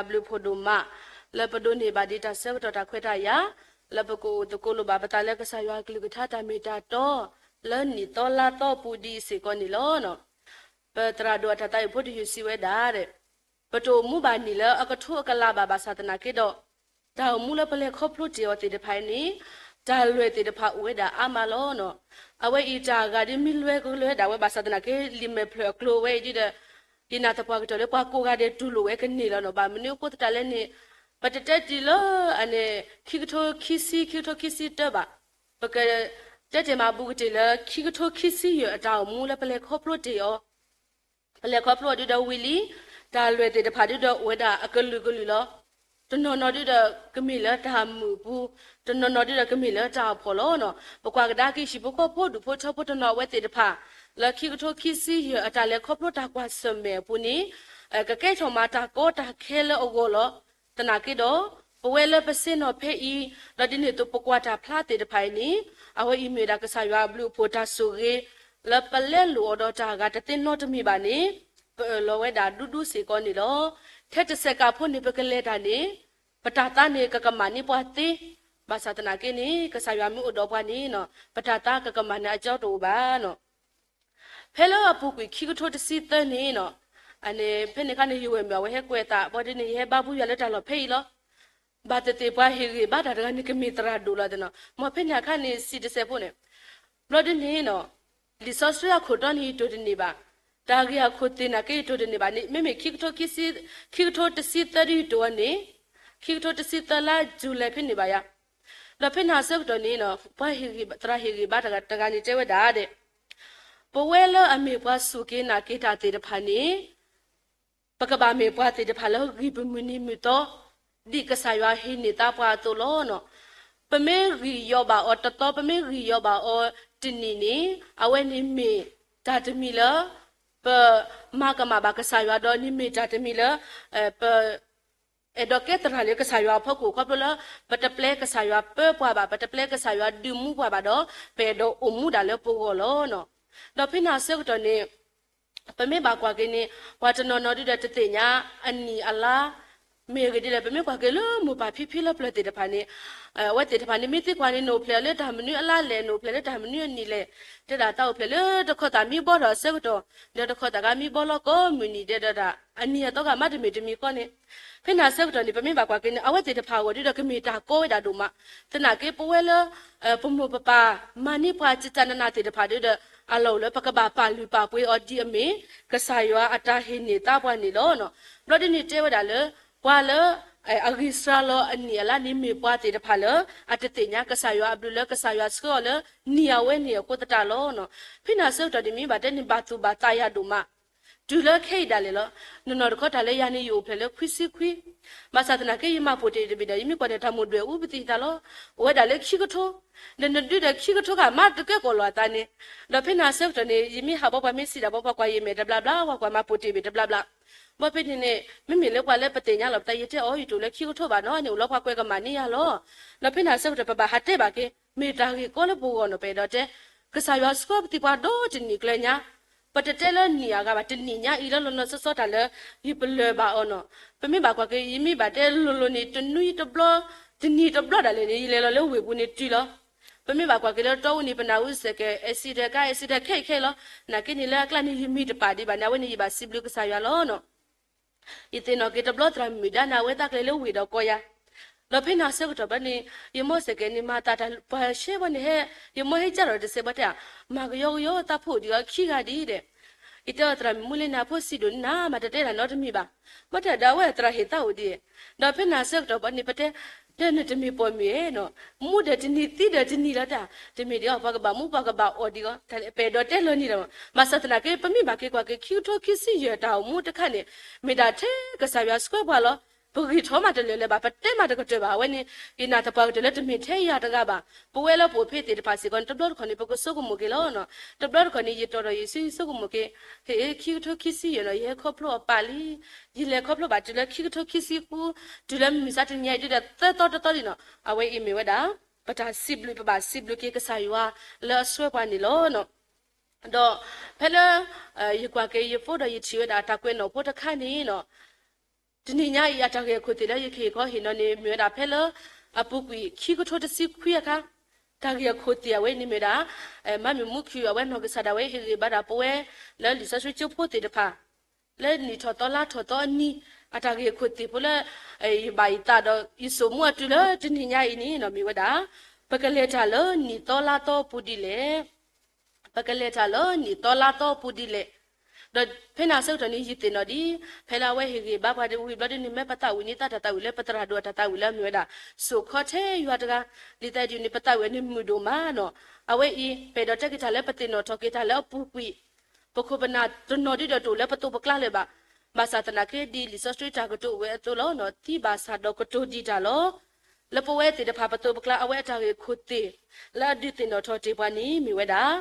ဘျုးဖှိၣ်ဒိၣ်မး လၢပဒိးန့ၢ်ဘၣ်ဒံးတၢ်ဆၢကတီၢ်တၢ်ခွဲးတၢ်ယာ် လၢပကအိၣ်သကိးလိာ်ဘၣ်ပသးလၢကစၢ်ယွၤအကလုၢ်ကထါတၢ်မ့ၢ်တၢ်တီ လၢနံၣ်သီလါသီပူၤဒံးစ့ၢ်ကီးန့ၣ်လီၤ. ပသရၣ်ဒိၣ်အတၢ်သးဝံၣ်ဖိတယုၢ်စံးဝဲဒၣ် ပတအိၣ်မူဘၣ်နံၣ်လၢအကထိအကလးဘၣ် ဘၣ်ဆၣ်သနာ်က့ဒီး တၢ်အိၣ်မူလၢပလဲၤခီဖျိတ့ၢ်အီၤသ့ၣ်တဖၣ်အံၤန့ၣ် တၢ်လွဲၢ်သ့ၣ်တဖၣ်အိၣ်ဝဲဒၣ်အါမးလီၤ. အဝဲအံၤတၢ်ဂၤဒ်မ့ၢ်လွဲကလွဲဒၣ်ဝဲ ဘၣ်ဆၣ်သနာ်က့ လံာ်မဲာ်ဖျၢၣ်အကျိၤဝဲအံၤဒ်ဒီး ယနာ်သပှၢ်ကတၢၢ်လၢပှၤကိးဂၤဒဲးတူၢ်လိာ်ဝဲကန့ၢ်လီၤနီၤ. ဘၣ်မနုၤအဃိသတးလဲၣ်န့ၣ် ပတတဲတ့ၢ်လၢအန့ၣ် ခံကထိခံဆံ ခံကထိခံဆံတၢဘၣ်. ပကတဲတ့ၢ်မးဘူးကတ့ၢ်လၢ ခံကထိခံဆံယဲၢ်အတၢ်အိၣ်မူလၢပလဲၤခီဖျိတ့ၢ်အီၤ ပလဲၤခီဖျိအီၤဒ်ဒီးဝံၤလံ တၢ်လွဲၢ်သ့ၣ်တဖၣ်ဒ်ဒီးအိၣ်ဝဲဒၣ်အကလုာ်ကလုာ်လီၤ. တနီၤနီၤဒ်ဒီးကမ့ၢ်လၢတၢ်မုာ်အပူၤ, တနီၤနီၤဒ်ဒီးကမ့ၢ်လၢတၢ်အဖှီၣ်လီၤ. ပကွၢ်ကဒါက့ၤဟံၣ်ဖိဃီဖိဒူၣ်ဖိထၢဖိတနီၤအဝဲသ့ၣ်တဖၣ် လၢခံကထိခံဆံယဲၢ်အတၢ်လဲၤခီဖျိတၢ်ကွၢ်ဆၢၣ်မဲာ်အပူၤန့ၣ် ကကဲထီၣ်မးတၢ်ကီတၢ်ခဲလၢအဂီၢ်လီၤ. သနာ်က့ဒီး ပဝဲလၢပဆ့ၣ်နီၤဖဲအံၤ ဒီးဒ်န့ၣ်အသိးပကွၢ်တၢ်ဖျါသ့ၣ်တဖၣ်အံၤန့ၣ် အဝဲအံၤမ့ၢ်ဝဲဒၣ်ကစၢ်ယွၤအဘျုးအဖှိၣ်တၢ်ဆိၣ်ဂ့ၤ လၢပလဲလိာ်အီၤဒီးတၢ်အဂၤတသ့နီတမံၤဘၣ်န့ၣ် ပအၢၣ်လီၤဝဲဒၣ်ဒူဒူစ့ၢ်ကီးန့ၣ်လီၤ. ထဲတစဲးကးဖိန့ၣ် ပကလဲၤတၢ်န့ၣ် ပတၢ်သါန့ၣ်ကကမၣ်န့ၢ်ပှၤသ့, ဘၣ်ဆၣ်သနာ်က့န့ၣ် ကစၢ်ယွၤမ့ၢ်အိၣ်ဒီးပှၤန့ၣ် ပတၢ်သါကကမၣ်န့ၢ်အကၠီတအိၣ်ဘၣ်နီၤ. ဖဲလၢအပူၤကွံာ်ခံကထိတဆံသၢန့ၣ်နီၤ, ဖဲန့ၣ်အခါန့ၣ် ယဝဲၢ်မုၣ်အဝဲဟဲကွဲးအသး ဘၣ်ဒ်န့ၣ် ယဟဲဘါဘူယွၤလၢတၢ်လီၢ်ဖဲအံၤလီၤ. ဘၣ်သ့ၣ်သ့ၣ်ပှၤဟ့ၣ်ဂံၢ်ဘါတၢ်တဂၤန့ၣ် ကမ့ၢ်သရၣ်ဒိၣ်လီၤနီၤ. မ်ဖဲန့ၣ်အခါန့ၣ် စံးတစဲးဖိန့ၣ် ဘျီဒ်န့ၣ်နီၤ, လံာ်စီဆှံအခိၣ်တီန့ၣ် ယတိၢ်တန့ၢ်ဘၣ်. တၢ်ဂ့ၢ်အခိၣ်သ့ၣ်နာ်က့ ယတိၢ်တန့ၢ်ဘၣ်န့ၣ် မ့မ့ၢ်ခံကထိခံဆံ, ခံကထိတဆံသၢဒ်ယတိၢ်အီၤန့ၣ်, ခံကထိတဆံသၢလါ July ဖဲန့ၣ်ဘၣ်ယၤ. ဒီးဖဲန့ၣ်အဆၢကတီၢ်န့ၣ်နီၤ, ပှၤဟ့ၣ်ဂံၢ်, သရၣ်ဟ့ၣ်ဂံၢ်ဘါတဂၤန့ၣ်တဲဝဲဒၣ်ဒီး ပဝဲလၢအမ့ၢ်ပှၤစူၢ်က့ၤနာ်က့ၤတၢ်သ့ၣ်တဖၣ်န့ၣ် ပကဘၣ်မ့ၢ်ပှၤသ့ၣ်တဖၣ်လၢဂံၢ်ပမုၢ်နံၤမုၢ်သီ ဒ်ကစၢ်ယွၤဟ့ၣ်န့ၢ်သါပှၤအသိးလီၤနီၤ. ပမ့ၢ်ဂံၢ်ယီၤဘၣ်အီၤတသီ, ပမ့ၢ်ဂံၢ်ယီၤဘၣ်အီၤတနံၣ်န့ၣ် အဝဲန့ၣ်မ့ၢ်တၢ်တမံၤလၢ ပမၤကမၣ်ဘၣ်ကစၢ်ယွၤဒီးန့ၣ်မ့ၢ်တၢ်တမံၤလၢ ပ အဲၣ်ဒိးကဲသရၣ်လၢကစၢ်ယွၤအဖီခိၣ်ခီဖျိလၢ ပတပျဲကစၢ်ယွၤပၢပှၤဘၣ်, ပတပျဲကစၢ်ယွၤဒုးမူပှၤဘၣ်ဒီး ပအဲၣ်ဒိးအိၣ်မူဒၣ်လၢပဂီၢ်လီၤနီၤ. ဒီးဖဲန့ၣ်အဆၢကတီၢ်န့ၣ် ပမ့ၢ်ဘၣ်ကွၢ်က့ၤန့ၣ် ပှၤတနီၤနီၤဒ်ဒီးတသ့ၣ်ညါအနံၣ်အလါ မ့ၢ်အဂ့ၢ်ဒ်လဲၣ် ပမ့ၢ်ကွၢ်က့ၤလၢမိၢ်ပၢ်ဖံဖံလၢပျၢၤသ့ၣ်တဖၣ်န့ၣ် အဝဲသ့ၣ်တဖၣ်န့ၣ် မ့ၢ်သံကွၢ်န့ၣ် နအိၣ်ဖျဲၣ်လၢတၢ်မနုၤအလါလဲၣ်, နအိၣ်ဖျဲၣ်လၢတၢ်မနုၤအနံၣ်လဲၣ်, တဲဒၣ်သးအိၣ်ဖျဲၣ်လၢတခီသးမံဘီထီၣ်အဆၢကတီၢ်, ဒီးတခီသးဂၤမံဘီလီၤကိးမုၢ်နံၤဒဲးဒီးဒၣ် အနံၣ်အသီဂၤမးတမ့ၢ်တမံၤဃီန့ၣ် ဖဲန့ၣ်အဆၢကတီၢ်န့ၣ် ပမ့ၢ်ဘၣ်ကွၢ်က့ၤန့ၣ် အဝဲသ့ၣ်တဖၣ်အဂီၢ်ဒ်ဒီးကမ့ၢ်တၢ်ကီဝဲဒၣ်ဒိၣ်မး, သနာ်က့ပဝဲလၢ ပမိၢ်ပပၢ်မၤန့ၢ်ပှၤကကနနၢ်သ့ၣ်တဖၣ်ဒ်ဒီး အလီၢ်အိၣ်လၢပကဘၣ်ပာ်လုၢ်ပာ်ပှ့ၤအီၤဒ်အမ့ၢ် ကစၢ်ယွၤအတၢ်ဟ့ၣ်န့ၢ်သါပှၤန့ၣ်လီၤ. ဘျီဒ်န့ၣ်တဲဝဲဒၣ်လၢ ပှၤလၢ အဂံၢ်စှၤလီၤအနံၣ်အလါန့ၣ်မ့ၢ်ပှၤသ့ၣ်တဖၣ်လၢ အတသ့ၣ်ညါကစၢ်ယွၤအဘျုးလၢကစၢ်ယွၤဆှၢအီၤလၢနံၣ်အဝဲန့ၣ်အဃိသတးလီၤ. ဖဲန့ၣ်အဆၢကတီၢ်န့ၣ်မ့ၢ်ဘၣ်တဲန့ၣ် ဘၣ်သူၣ်ဘၣ်သးယၤဒိၣ်မး တုၤလၢခဲအံၤဒၣ်လဲာ်လီၤ. နီၢ်နီၢ်တခီတၢ်လၢယၤန့ၣ် ယအိၣ်ဖျဲၣ်လၢခွံဆံခွံ, ဘၣ်ဆၣ်သနာ်က့ ယမၤပိာ်တ့ၢ်တဘ့ၣ်ဒီး ယမ့ၢ်ကွၢ်န့ၣ် တၢ်မိၣ်ဒွဲၣ်အူပသံသးလီၤ. အိၣ်ဝဲဒၣ်လၢခံကထိ, ဒီးနဒုးဒီးခံကထိခါမးတကဲကီးလီၤအသးန့ၣ်, ဒီးဖဲန့ၣ်အဆၢကတီၢ်န့ၣ် ယမ့ၢ်ဟးဘီပှၤမ့ၢ်စံးဒၣ်ဘီပှၤကွၢ်ယမဲာ်တဘျါဘျါ, ပှၤကွၢ်မၤပိာ်တ့ၢ်ဘ့ၣ်တဘျါဘျါ. ဘီဖဲန့ၣ်န့ၣ် မ့မ့ၢ်လၢပှၤလၢပသ့ၣ်ညါလီၤပသး ယတဲအီၤ ယတအိၣ်လၢခံကထိဘၣ်နီၤန့ၣ် အိၣ်လီၤပှၤကွဲးကမၣ်န့ၢ်ယၤလီၤ. ဒီးဖဲန့ၣ်အဆၢကတီၢ် ပဘၣ်ဟးတဲဘၣ်က့ၤ မ့ၢ်တၢ်ဂ့ၢ်ကီလၢပဂီၢ်နီၤ ပအဲၣ်ဒိးတဲ ကစၢ်ယွၤဆှၢပသံးပှၤဒီတနံၣ်ကျၢၤညါ, ပတတဲလၢနံၣ်အဂၤဘၣ် တနံၣ်ညါအံၤလၢလီၤလီၤဆီဆီတၢ်လၢ ယပလၢၢ်ဘၣ်အီၤနီၤ. ပမ့ၢ်ဘၣ်ကွၢ်က့ၤ ယမ့ၢ်ဘၣ်တဲလိၤလိၤန့ၣ် တနွံတဘျီ တနံၣ်တဘျီဒၣ်လဲာ်န့ၣ် ယလဲၤလီၤလၢဝ့ၢ်ပူၤန့ၣ်တုၤလီၤ. ပမ့ၢ်ဘၣ်ကွၢ်က့ၤလၢတီအူန့ၣ် ပနၢ်ဟူစဲးကဲး accident ကါ accident ခဲအံၤခဲအံၤလီၤ. နာ်က့န့ၣ်လၢအကျါန့ၣ် ယမံတပာ်ဒံးဘၣ်န့ၣ် အဝဲန့ၣ်ယဘၣ်စံးဘျုးကစၢ်ယွၤလီၤနီၤ. ယသ့ၣ်နီၣ်က့ၤတဘျီသရၣ်မုၣ်ဒါန့ၣ် အဝဲသးကျဲၤလၢဝ့ၢ်ဒီးကီၢ်ယၤ, ဒီးဖဲန့ၣ်အဆၢကတီၢ်ဘၣ်န့ၣ် ယမိၢ်စဲးကဲးန့ၣ် မၤသးတၢ်ပှၤရှဲဘၣ်န့ၣ်ဟဲ, ယမိၢ်ဟဲကၢ်ထီၣ်တစဲးဘၣ်တဲဧါ, မၤကယီကယီသးဖိဒံးအီၤခံဂၤဒံးဒဲး. ယတဲအီၤသရၣ်မုၣ်မူလ့န့ၣ် အဖိစံးဒိၣ်န့ၢ်နၤ မၤတတဲတၢ်နီတမံၤဘၣ်. ဘၣ်တဲဒီးအဝဲသရၣ်ဟ့ၣ်သးအိၣ်ဒံး, ဒီးဖဲန့ၣ်အဆၢကတီၢ်ဘၣ်န့ၣ် ပတဲ တဲနတမ့ၢ်ပိာ်မုၣ်ဧါနီၤ, မူဒီးတနံၤသံဒီးတနံၤလီၤတၢ်, တမ့ၢ်ဒံးအီၤ ပှၤကဘၣ်မူပှၤကဘၣ်အီၣ်ဒံးအီၤ, ပအဲၣ်ဒိးတဲလၢနံၤလီၤ. ဘၣ်ဆၣ်သနာ်က့ ပမ့ၢ်ဘၣ်က့ၤကွၢ်က့ၤ ခံကထိခံဆံယဲၢ်တၢ်အိၣ်မူတခါန့ၣ် မ့ၢ်ဒၣ်ထဲကစၢ်ယွၤဆှၢပှၤလီၤ. ပဂံၢ်ထီၣ်မးတလၢာ်လၢၤဘၣ်, ပတဲမးတကတၢၢ်ဘၣ်, အဝဲန့ၣ် ယနာ်သပှၢ်ကတၢၢ်လၢတမ့ၢ်ထဲယၤတဂၤဘၣ်. ပဝဲလၢပအိၣ်ဖဲသ့ၣ်တဖၣ်စ့ၢ်ကီးန့ၣ် တဘျီတခီၣ်န့ၣ် ပကဆိကမိၣ်က့ၤလီၤနီၤ. တဘျီတခီၣ်န့ၣ် ယတီၢ်ထီၣ်ယစုဆိကမိၣ်က့ၤ, ဟ့ၣ် ခံကထိခံဆံယဲၢ်နီၤ ယဟဲခီဖျိအီၤပာ်လံ, ယလဲၤခီဖျိဘၣ်တုၤလၢခံကထိခံဆံဃု, တုၤလၢမုၢ်မဆါတနံၤအံၤဒ်ဒီး သၢသီတသီဒံးနီၤ, အဝဲအံၤမ့ၢ်ဝဲဒၣ် ပတၢ်စံးဘျုး ပဘၣ်စံးဘျုးက့ၤကစၢ်ယွၤလၢအဆှၢပှၤန့ၣ်လီၤ. ဒီးဖဲလၢ ယကွၢ်က့ၤယဖိဒီးယထံၣ်ဝဲဒၣ်တၢ်ကွဲးနီၣ်ဖိတခါန့ၣ်နီၤ, တနံၤညါအံၤ အတၢ်ဂ့ၢ်အခိၣ်သ့ၣ်လၢယကဟ့ၣ်ခီဟ့ၣ်နီၤန့ၣ် မ့ၢ်ဝဲဒၣ်ဖဲလၢ အပူၤကွံာ်ခံကထိတဆံခွံအခါ, တၢ်ဂ့ၢ်အခိၣ်သ့ၣ်အဝဲန့ၣ်မ့ၢ်ဝဲဒၣ် မၤမုၣ်မူခုၣ် အဝဲနီၢ်ကစၢ်ဒၣ်ဝဲဟ့ၣ်ဂံၢ်ဘါဒၣ်ပဝဲ လၢလံာ်စီဆှံကၠိဖိသ့ၣ်တဖၣ် လၢနံၣ်ထီၣ်သီလါထီၣ်သီအနံၤ အတၢ်ဂ့ၢ်အခိၣ်သ့ၣ်ဖိလၢ ယဘၣ်ယသးဒီး ယစိာ်မူအတုၤလၢတနံၤညါအံၤန့ၣ် မ့ၢ်ဝဲဒၣ် ပကလဲၤတၢ်လၢနံၣ်သီလါသီအပူၤဒ်လဲၣ် ပကလဲၤတၢ်လၢနံၣ်သီလါသီအပူၤဒ်လဲၣ်. ဒီးဖဲန့ၣ်အဆၢကတီၢ်န့ၣ် ယသ့ၣ်နီၣ်ဒံး ဖဲလၢအဝဲဟ့ၣ်ဂံၢ်ဘါပှၤဝံၤဘျီဒ်န့ၣ် မ့ၢ်ပသးဝံၣ်န့ၢ်သးတၢ်သးဝံၣ်လၢပသရၣ်ဒိၣ်အတၢ်သးဝံၣ်လၢမ့ၢ်ဝဲဒၣ် စိာ်ခီထဲယွၤတဂၤ, လံာ်သးဒ်န့ၣ် ပသးဝံၣ်န့ၣ်မုာ်ဒိၣ်မးနီၤ. အဝဲအံၤ ပအဲၣ်ဒိးတဲက့ၤတၢ်လၢပသးဝံၣ်န့ၣ်မုာ်ဒိၣ်မးနီၤ. အဝဲအံၤ ပအဲၣ်ဒိးတဲက့ၤတၢ်လၢပသးဝံၣ်န့ၣ်မုာ်ဒိၣ်မးနီၤ. အဝဲအံၤ ပခိၣ်ပနၢ်တနီၤဒ်ဒီးတအိၣ်လၢပသိးပကျါလၢၤဘၣ်. ဘၣ်ဆၣ်သနာ်က့ဒ်လံာ်စီဆှံတၢ်ကတိၤဝဲအသိးလီၤနီၤ, သံဘၣ်ဆၣ်ဒီးကတိၤဒံးတၢ်လီၤ. လၢပဝဲသ့ၣ်တဖၣ်ပသိးပကျါအဝဲအတၢ်ဂ့ၢ်ခိၣ်သ့ၣ် လၢအဒုးသ့ၣ်နီၣ်ထီၣ်တ့ၢ်ပှၤန့ၣ်မ့ၢ်ဝဲဒၣ်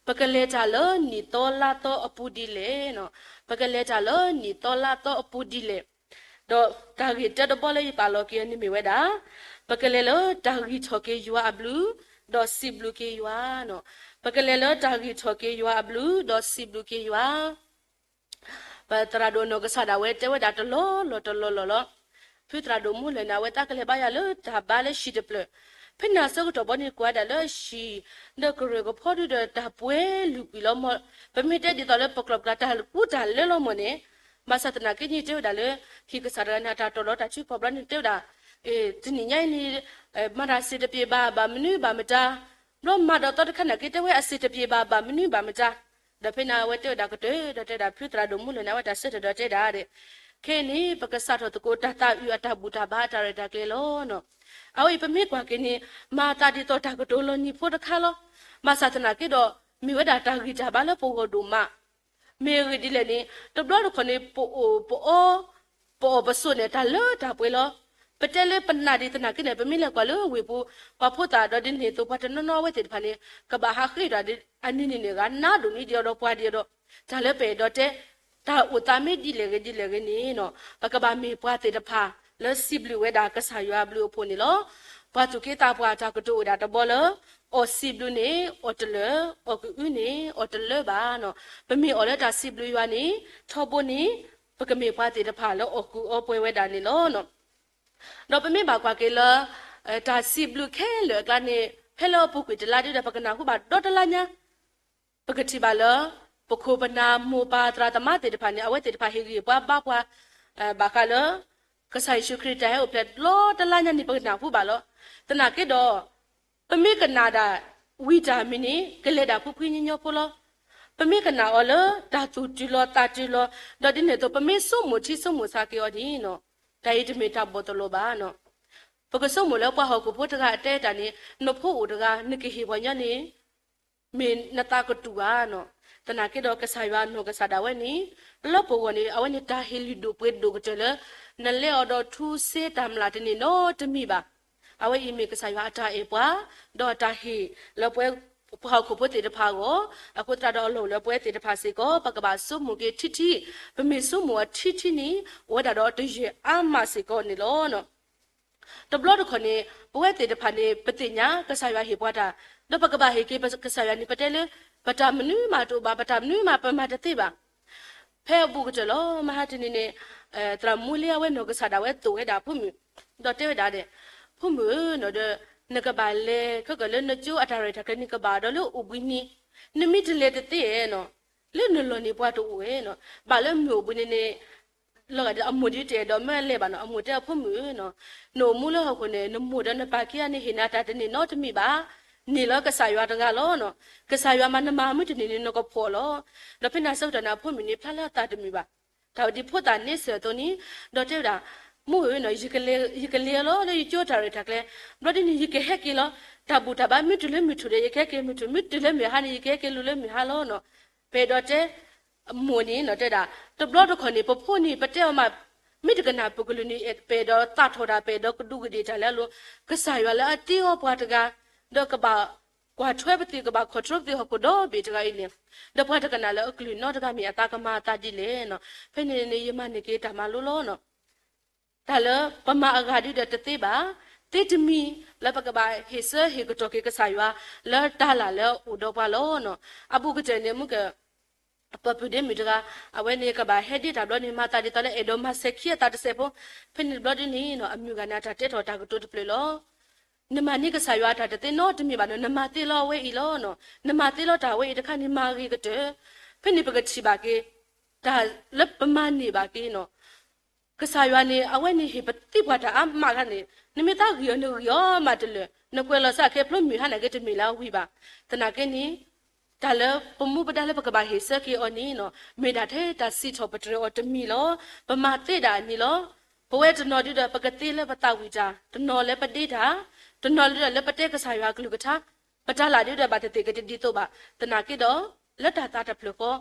ပကလဲၤတၢ်လၢနံၣ်သီလါသီအပူၤဒ်လဲၣ်နီၤ. ပကလဲၤတၢ်လၢနံၣ်သီလါသီအပူၤဒ်လဲၣ်. ဒီးတၢ်ဂ့ၢ်တၢတဘီလၢယပာ်လီၤက့ၤအီၤန့ၣ်မ့ၢ်ဝဲဒၣ် ပကလဲၤလၢတၢ်ဂံၢ်ထီၣ်က့ၤယွၤအဘျုး ဒီးစံးဘျုးက့ၤယွၤနီၤ. ပကလဲၤလၢတၢ်ဂံၢ်ထီၣ်က့ၤယွၤအဘျုး ဒီးစံးဘျုးက့ၤယွၤ ပသရၣ်ဒိၣ်နီၢ်ကစၢ်ဒၣ်ဝဲတဲဝဲဒၣ်တလီၢ်လီၢ်တလီၢ်လီၢ်လီၤ. ဖုသရၣ်ဒိၣ်မူလၢၢ်န့ၣ် အဝဲသးကလဲၤဘါယွၤလၢတၢ်ဘါလၢဟံၣ်တဖျၢၣ်, ဖဲန့ၣ်အဆၢကတီၢ်ဘီန့ၣ် ကွၢ်ဒၣ်လၢဟံၣ် ဒီးကရၢၢ်ကဖီဒုဒီးတၢ်ပှဲၤလုာ်ကွံာ်လီၤမၢ်, ပမ့ၢ်တဲဒ်သိးလၢပကျိာ်ပကျါတၢ်ကူတၢ်လၢလီၤမၢ်န့ၣ်, ဘၣ်ဆၣ်သနာ်က့န့ၣ်တဲဝဲဒၣ်လၢ ဟံၣ်ကစၢ်တဂၤန့ၣ် အတၢ်တီၢ်လီၤတၢ်စုဖီၣ်ဘျီန့ၣ်တဲဝဲဒၣ်, တနံၤညါအံၤန့ၣ် မၤတၢ်စ့ၢ်တပျ့ၤဘၣ် ဘၣ်မနုၤဘၣ်မတၤ, ဘျီမၤဒီးသီတခါနာ်က့တဲဝဲအစ့ၢ်တပျ့ၤဘၣ် ဘၣ်မနုၤဘၣ်မတၤ, ဒီးဖဲန့ၣ်အဝဲတဲဝဲဒၣ်ကတၢၢ် ဒီးတဲဒၣ်ဖုသရၣ်ဒိၣ်မူလၢၢ်န့ၣ် အဝဲတၢ်ဆၢထၢၣ်ဒီးတဲဒၣ်ဒီး, ခဲအံၤန့ၣ် ပကစးထီၣ်သကိးတၢ်သးအုးအတၢ်ဘူၣ်တၢ်ဘါအတၢ်ရဲၣ်တၢ်ကျဲၤလီၤနီၤ. အဝဲအံၤပမ့ၢ်ကွၢ်က့ၤန့ၣ် မၤသးဒ်သိးတၢ်ကတိၤလီၤနံၤဖိတခါလီၤ. ဘၣ်ဆၣ်သနာ်က့ဒီး မ့ၢ်ဝဲဒၣ်တၢ်ဂံၢ်တၢ်ဘါလၢပဂီၢ်ဒိၣ်မး မ့ၢ်အဂ့ၢ်ဒ်လဲၣ်န့ၣ် တဘျီတခီၣ်န့ၣ် ပအိၣ်ပအီ ပအီၣ်ပဆိးန့ၣ် တၢ်လၢတၢ်ပှဲၤလီၤ. ပတဲလၢပနာ်ဒံးသနာ်က့န့ၣ် ပမ့ၢ်လဲၤကွၢ်လၢဝ့ၢ်ပူၤ ပှၤဖိသၣ်ဒီးဒ်န့ၣ်အသိးပှၤတနီၤနီၤအဝဲသ့ၣ်တဖၣ်န့ၣ် ကဘၣ်ဟးဃ့တၢ်အနံၤန့ၣ်န့ၣ် ဂၤနါဒိၣ်န့ၣ်ဒံးဒီးပှၤဒံးဒီး တၢ်လၢပအဲၣ်ဒိးတဲ တၢ်အိၣ်သးမ့ၢ်ဒ်လဲၣ်ဂ့ၤဒ်လဲၣ်ဂ့ၤန့ၣ်နီၤ ပကဘၣ်မ့ၢ်ပှၤသ့ၣ်တဖၣ်လၢစံးဘျုးဝဲဒၣ်ကစၢ်ယွၤအဘျုးအဖှိၣ်န့ၣ်လီၤ. ပှၤသူၣ်က့သးပှၢ်တၢ်ကတိၤအိၣ်ဒၣ်တဘီလၢ အီၣ်စံးဘျုးန့ၣ် အီၣ်တလၢာ်, အီၣ်ကအုန့ၣ် အီၣ်တလၢာ်ဘၣ်နီၤ. ပမ့ၢ်အီၣ်လၢတၢ်စံးဘျုးယွၤန့ၣ် ထီဘိန့ၣ် ပကမ့ၢ်ပှၤသ့ၣ်တဖၣ်လၢအီၣ်ကူအီပှဲၤဝဲဒၣ်န့ၣ်လီၤ. ဒီးပမ့ၢ်ဘၣ်ကွၢ်က့ၤလၢ တၢ်စံးဘျုးခဲလၢာ်အကျါန့ၣ် ဖဲလၢအပူၤကွံာ်တလါဒ်ဒီး ပကနၢ်ဟူဘၣ်ဒီတလါညါ ပကထံၣ်ဘၣ်လၢ ပခိၣ်ပနၢ်မိၢ်ပၢ်သရၣ်သမါသ့ၣ်တဖၣ်န့ၣ် အဝဲသ့ၣ်တဖၣ်ဟ့ၣ်ဂံၢ်ပှၤဘါပှၤ ဘၣ်ဃးလၢ ကစၢ်ယ့ၣ်ၡူးခရံာ်တၢ်ဟဲအိၣ်ဖျဲၣ်လီၤတလါညါန့ၣ် ပကနၢ်ဟူဘၣ်လီၤ. သနာ်က့ဒီး ပမ့ၢ်ကနၣ်ဒၣ်ဝံတၢ်မံၤန့ၣ် ကလဲၤဒၣ်ဖှံဖှံညီညီဖိလီၤ. ပမ့ၢ်ကနၣ်အီၤလၢတၢ်သူၣ်တုၤလီၤသးတုၤလီၤ ဒီးဒ်န့ၣ်အသိး ပမ့ၢ်ဆိကမိၣ်ထံဆိကမိၣ်ဆးက့ၤအီၤန့ၣ် တၢ်အံၤတမ့ၢ်တၢ်ဘီၣ်သလိာ်ဘၣ်နီၤ. ပကဆိကမိၣ်လၢပှၤဟီၣ်ခိၣ်ဖိတဂၤအတဲတၢ်န့ၣ် နဖိအိၣ်တဂၤ နကဟ့ၣ်ပှၤညီန့ၣ် မ့ၢ်နသးကတူၢ်ဧါနီၤ. သနာ်က့ဒီးကစၢ်ယွၤနီၢ်ကစၢ်ဒၣ်ဝဲန့ၣ် လၢပဂီၢ်န့ၣ် အဝဲန့ၣ်တၢ်ဟ့ၣ်လုၢ်ဒိၣ်ပှ့ၤဒိၣ်ကတၢၢ်လၢ နလဲၤအီၤဒီးထူစ့တၢ်မျၢ်တန့ၢ်နီတမံၤဘၣ်. အဝဲအံၤမ့ၢ်ကစၢ်ယွၤအတၢ်အဲၣ်ပှၤ ဒီးအတၢ်ဟ့ၣ်လၢပှၤဟီၣ်ခိၣ်ဖိသ့ၣ်တဖၣ်အဂီၢ် အဃိသတးဒီးအလီၢ်အိၣ်လၢပဝဲသ့ၣ်တဖၣ်စ့ၢ်ကီး ပကဘၣ်ဆိကမိၣ်က့ၤထံထံ ပမ့ၢ်ဆိကမိၣ်အီၤထံထံန့ၣ် အိၣ်ဝဲဒၣ်ဒီးတယဲၢ်အါမးစ့ၢ်ကီးန့ၣ်လီၤ. တဘျီတခီၣ်န့ၣ် ပဝဲသ့ၣ်တဖၣ်န့ၣ် ပသ့ၣ်ညါကစၢ်ယွၤဟ့ၣ်ပှၤတၢ်, ဒီးပကဘၣ်ဟ့ၣ်က့ၤကစၢ်ယွၤန့ၣ် ပတဲလၢ ပတၢ်မနုၤမးတအိၣ်ဘၣ်, ပတၢ်မနုၤမးပမၤတသ့ဘၣ်. ဖဲအဘူးကတၢၢ်လီၤ မဟါတနံၤန့ၣ် သရၣ်မူလ့အဝဲနီၢ်ကစၢ်ဒၣ်ဝဲသိၣ်ဝဲဒၣ်ဖိမုၣ်, ဒီးတဲဝဲဒၣ်ဒီး ဖိမုၣ်ဧၢနီၤဒီး နကဘၣ်လဲၤခဲကၢၣ်လၢနကၠိအတၢ်ရဲၣ်တၢ်ကျဲၤန့ၣ် ကဘၣ်ဒီးလၢအိၣ်ဘှံးနံၤ, နမ့ၢ်တလဲၤတသ့နီၤ လၢနလီၢ်န့ၣ်ပှၤတအိၣ်ဝဲနီၤ, ဘၣ်လၢမုၢ်အိၣ်ဘှံးနံၤန့ၣ် လီၤဂာ်ဒီးအမိၢ်ဒ်တအဲၣ်ဒိးမၢလဲၤဘၣ်နီၤ, အမိၢ်တဲအဖိမုၣ်ဧၢနီၤ, နအိၣ်မူလၢဟီၣ်ခိၣ်န့ၣ် နမိၢ်ဒီးနပၢ်ခံဂၤန့ၣ် ဟ့ၣ်နၤတၢ်တန့ၢ်နီတမံၤဘၣ်, န့ၢ်လၢကစၢ်ယွၤတဂၤလီၤနီၤ, ကစၢ်ယွၤမၤနမၤမုၢ်တနံၤန့ၣ် နကဖှီၣ်လီၤ. ဒီးဖဲန့ၣ်အဆၢကတီၢ်န့ၣ် အဖိမုၣ်န့ၣ် ဖျါလၢအသးတမုာ်ဘၣ်, တၢ်ဝဲဒ်ဖိသၣ်န့ဆၢၣ်အသိးန့ၣ်, ဒီးတဲဝဲဒၣ်, မိၢ်ဧၢနီၤ, ယကလဲၤလီၤလၢယကၠိတၢ်ရဲၣ်တၢ်ကျဲၤ, ဘျီဒ်န့ၣ် ယကဟဲက့ၤလီၤ, တၢ်ဘူၣ်တၢ်ဘါမ့ၢ်တုၤလၢမုၢ်ထူၣ်ဒီး ယကဟဲက့ၤမုၢ်ထူၣ်, မ့ၢ်တုၤလၢမုၢ်ဟါန့ၣ် ယကဟဲက့ၤလူၤလၢမုၢ်ဟါလီၤနီၤ. ပအဲၣ်ဒိးတဲ မိၢ်န့ၣ်နီၤတဲဒၣ်, တဘျီတခီၣ်န့ၣ် ပဖိန့ၣ် ပတဲအီၤမး, မ့ၢ်တကနၣ်ပကလုၢ်န့ၣ် ပအဲၣ်ဒိးသးထီၣ်တၢ် ပအဲၣ်ဒိးကဒူးကဒ့ၣ်တၢ်လၢအလိၤ, ကစၢ်ယွၤလၢအသ့အီၤပှၤတဂၤ, ဒီးကဘၣ်ကွၢ်ထွဲပသ့ ကဘၣ်ခီၣ်ထီပသ့ဟီၣ်ခိၣ်ဒီဘ့ၣ်တဂၤအံၤန့ၣ်, ဒီးပှၤတကနၣ်လၢအကလုၢ်နီတဂၤမ့ၢ်အသးကမၤအသးဒ်လဲၣ်နီၤ, ဖဲန့ၣ်န့ၣ် ယမၤန့ၢ်က့ၤတၢ်မၤလိလီၤနီၤ. တၢ်လၢပမၤအဂၤဒုဒီးတသ့ဘၣ်, သ့တမံၤလၢပကဘၣ်ဟ့ၣ်ဆၢဟ့ၣ်ကတီၢ်က့ၤကစၢ်ယွၤ လၢတၢ်လၢ်လၢအအိၣ်ဒီးပှၤလီၤနီၤ. အဘူးကတၢၢ်န့ၣ် မုၢ်က ပှၤပုၢ်ဒ့မုၣ်တဂၤ, အဝဲန့ၣ်ကဘၣ်ဟဲဒ့တၢ်ဘျီန့ၣ် မၤသးဒ်သိးလၢအဲၣ်ဒိးမၤစဲၤခံအသးတစဲးဖိ, ဖဲန့ၣ်တဘျီဒ်န့ၣ်နီၤ အမုၢ်ဂၤန့ၣ် အတၢ်တဲထီၣ်တၢ်ကတိၤတဖျၢၣ်လီၤ. နမၤန့ၢ်ကစၢ်ယွၤအတၢ်တသ့နီတမံၤဘၣ်နီၤ, နမၤသ့လီၤအဝဲအံၤလီၤနီၤ, နမၤသ့လီၤတၢ်အဝဲအံၤတခါန့ၣ် မၤဂ့ၤကတၢၢ်. ဖဲန့ၣ်ပကထံၣ်ဘၣ်က့ၤ တၢ်လၢပမၤန့ၢ်ဘၣ်က့ၤနီၤ ကစၢ်ယွၤန့ၣ် အဝဲန့ၣ်ဟ့ၣ်ပသံပှၤတၢ်အါမးခါန့ၣ် နမ့ၢ်သးဂံၢ်အီၤန့ၣ်ဂံၢ်အီၤမးတလၢာ်, နကွဲးလီၤစၢ်ခဲဖျိမုၢ်ဟါန့ၣ်က့တမ့ၢ်လၢအဝံၣ်ဘၣ်. သနာ်က့န့ၣ် တၢ်လၢပမူပဒါလၢပကဘၣ်ဟ့ၣ်ဆၢက့ၤအီၤန့ၣ်နီၤ မ့ၢ်ဒၣ်ထဲတၢ်စံးထီၣ်ပတြၢၤအီၤတမံၤလီၤ. ပမၤသ့ဒၣ်အန့ၣ်လီၤ. ပဝဲတနီၤဒုဒီး ပကသ့လၢပသးဝံၣ်တၢ်, တနီၤလၢပဒ့တၢ်, တနီၤလၢလၢပတဲကစၢ်ယွၤအကလုၢ်ကထါ, ပတၢ်လၢ်ဒုဒီး ဘၣ်သ့ၣ်သ့ၣ်ကတဒ်သိးဘၣ်. သနာ်က့ဒီး လၢတၢ်သးတဖျၢၣ်ဃီ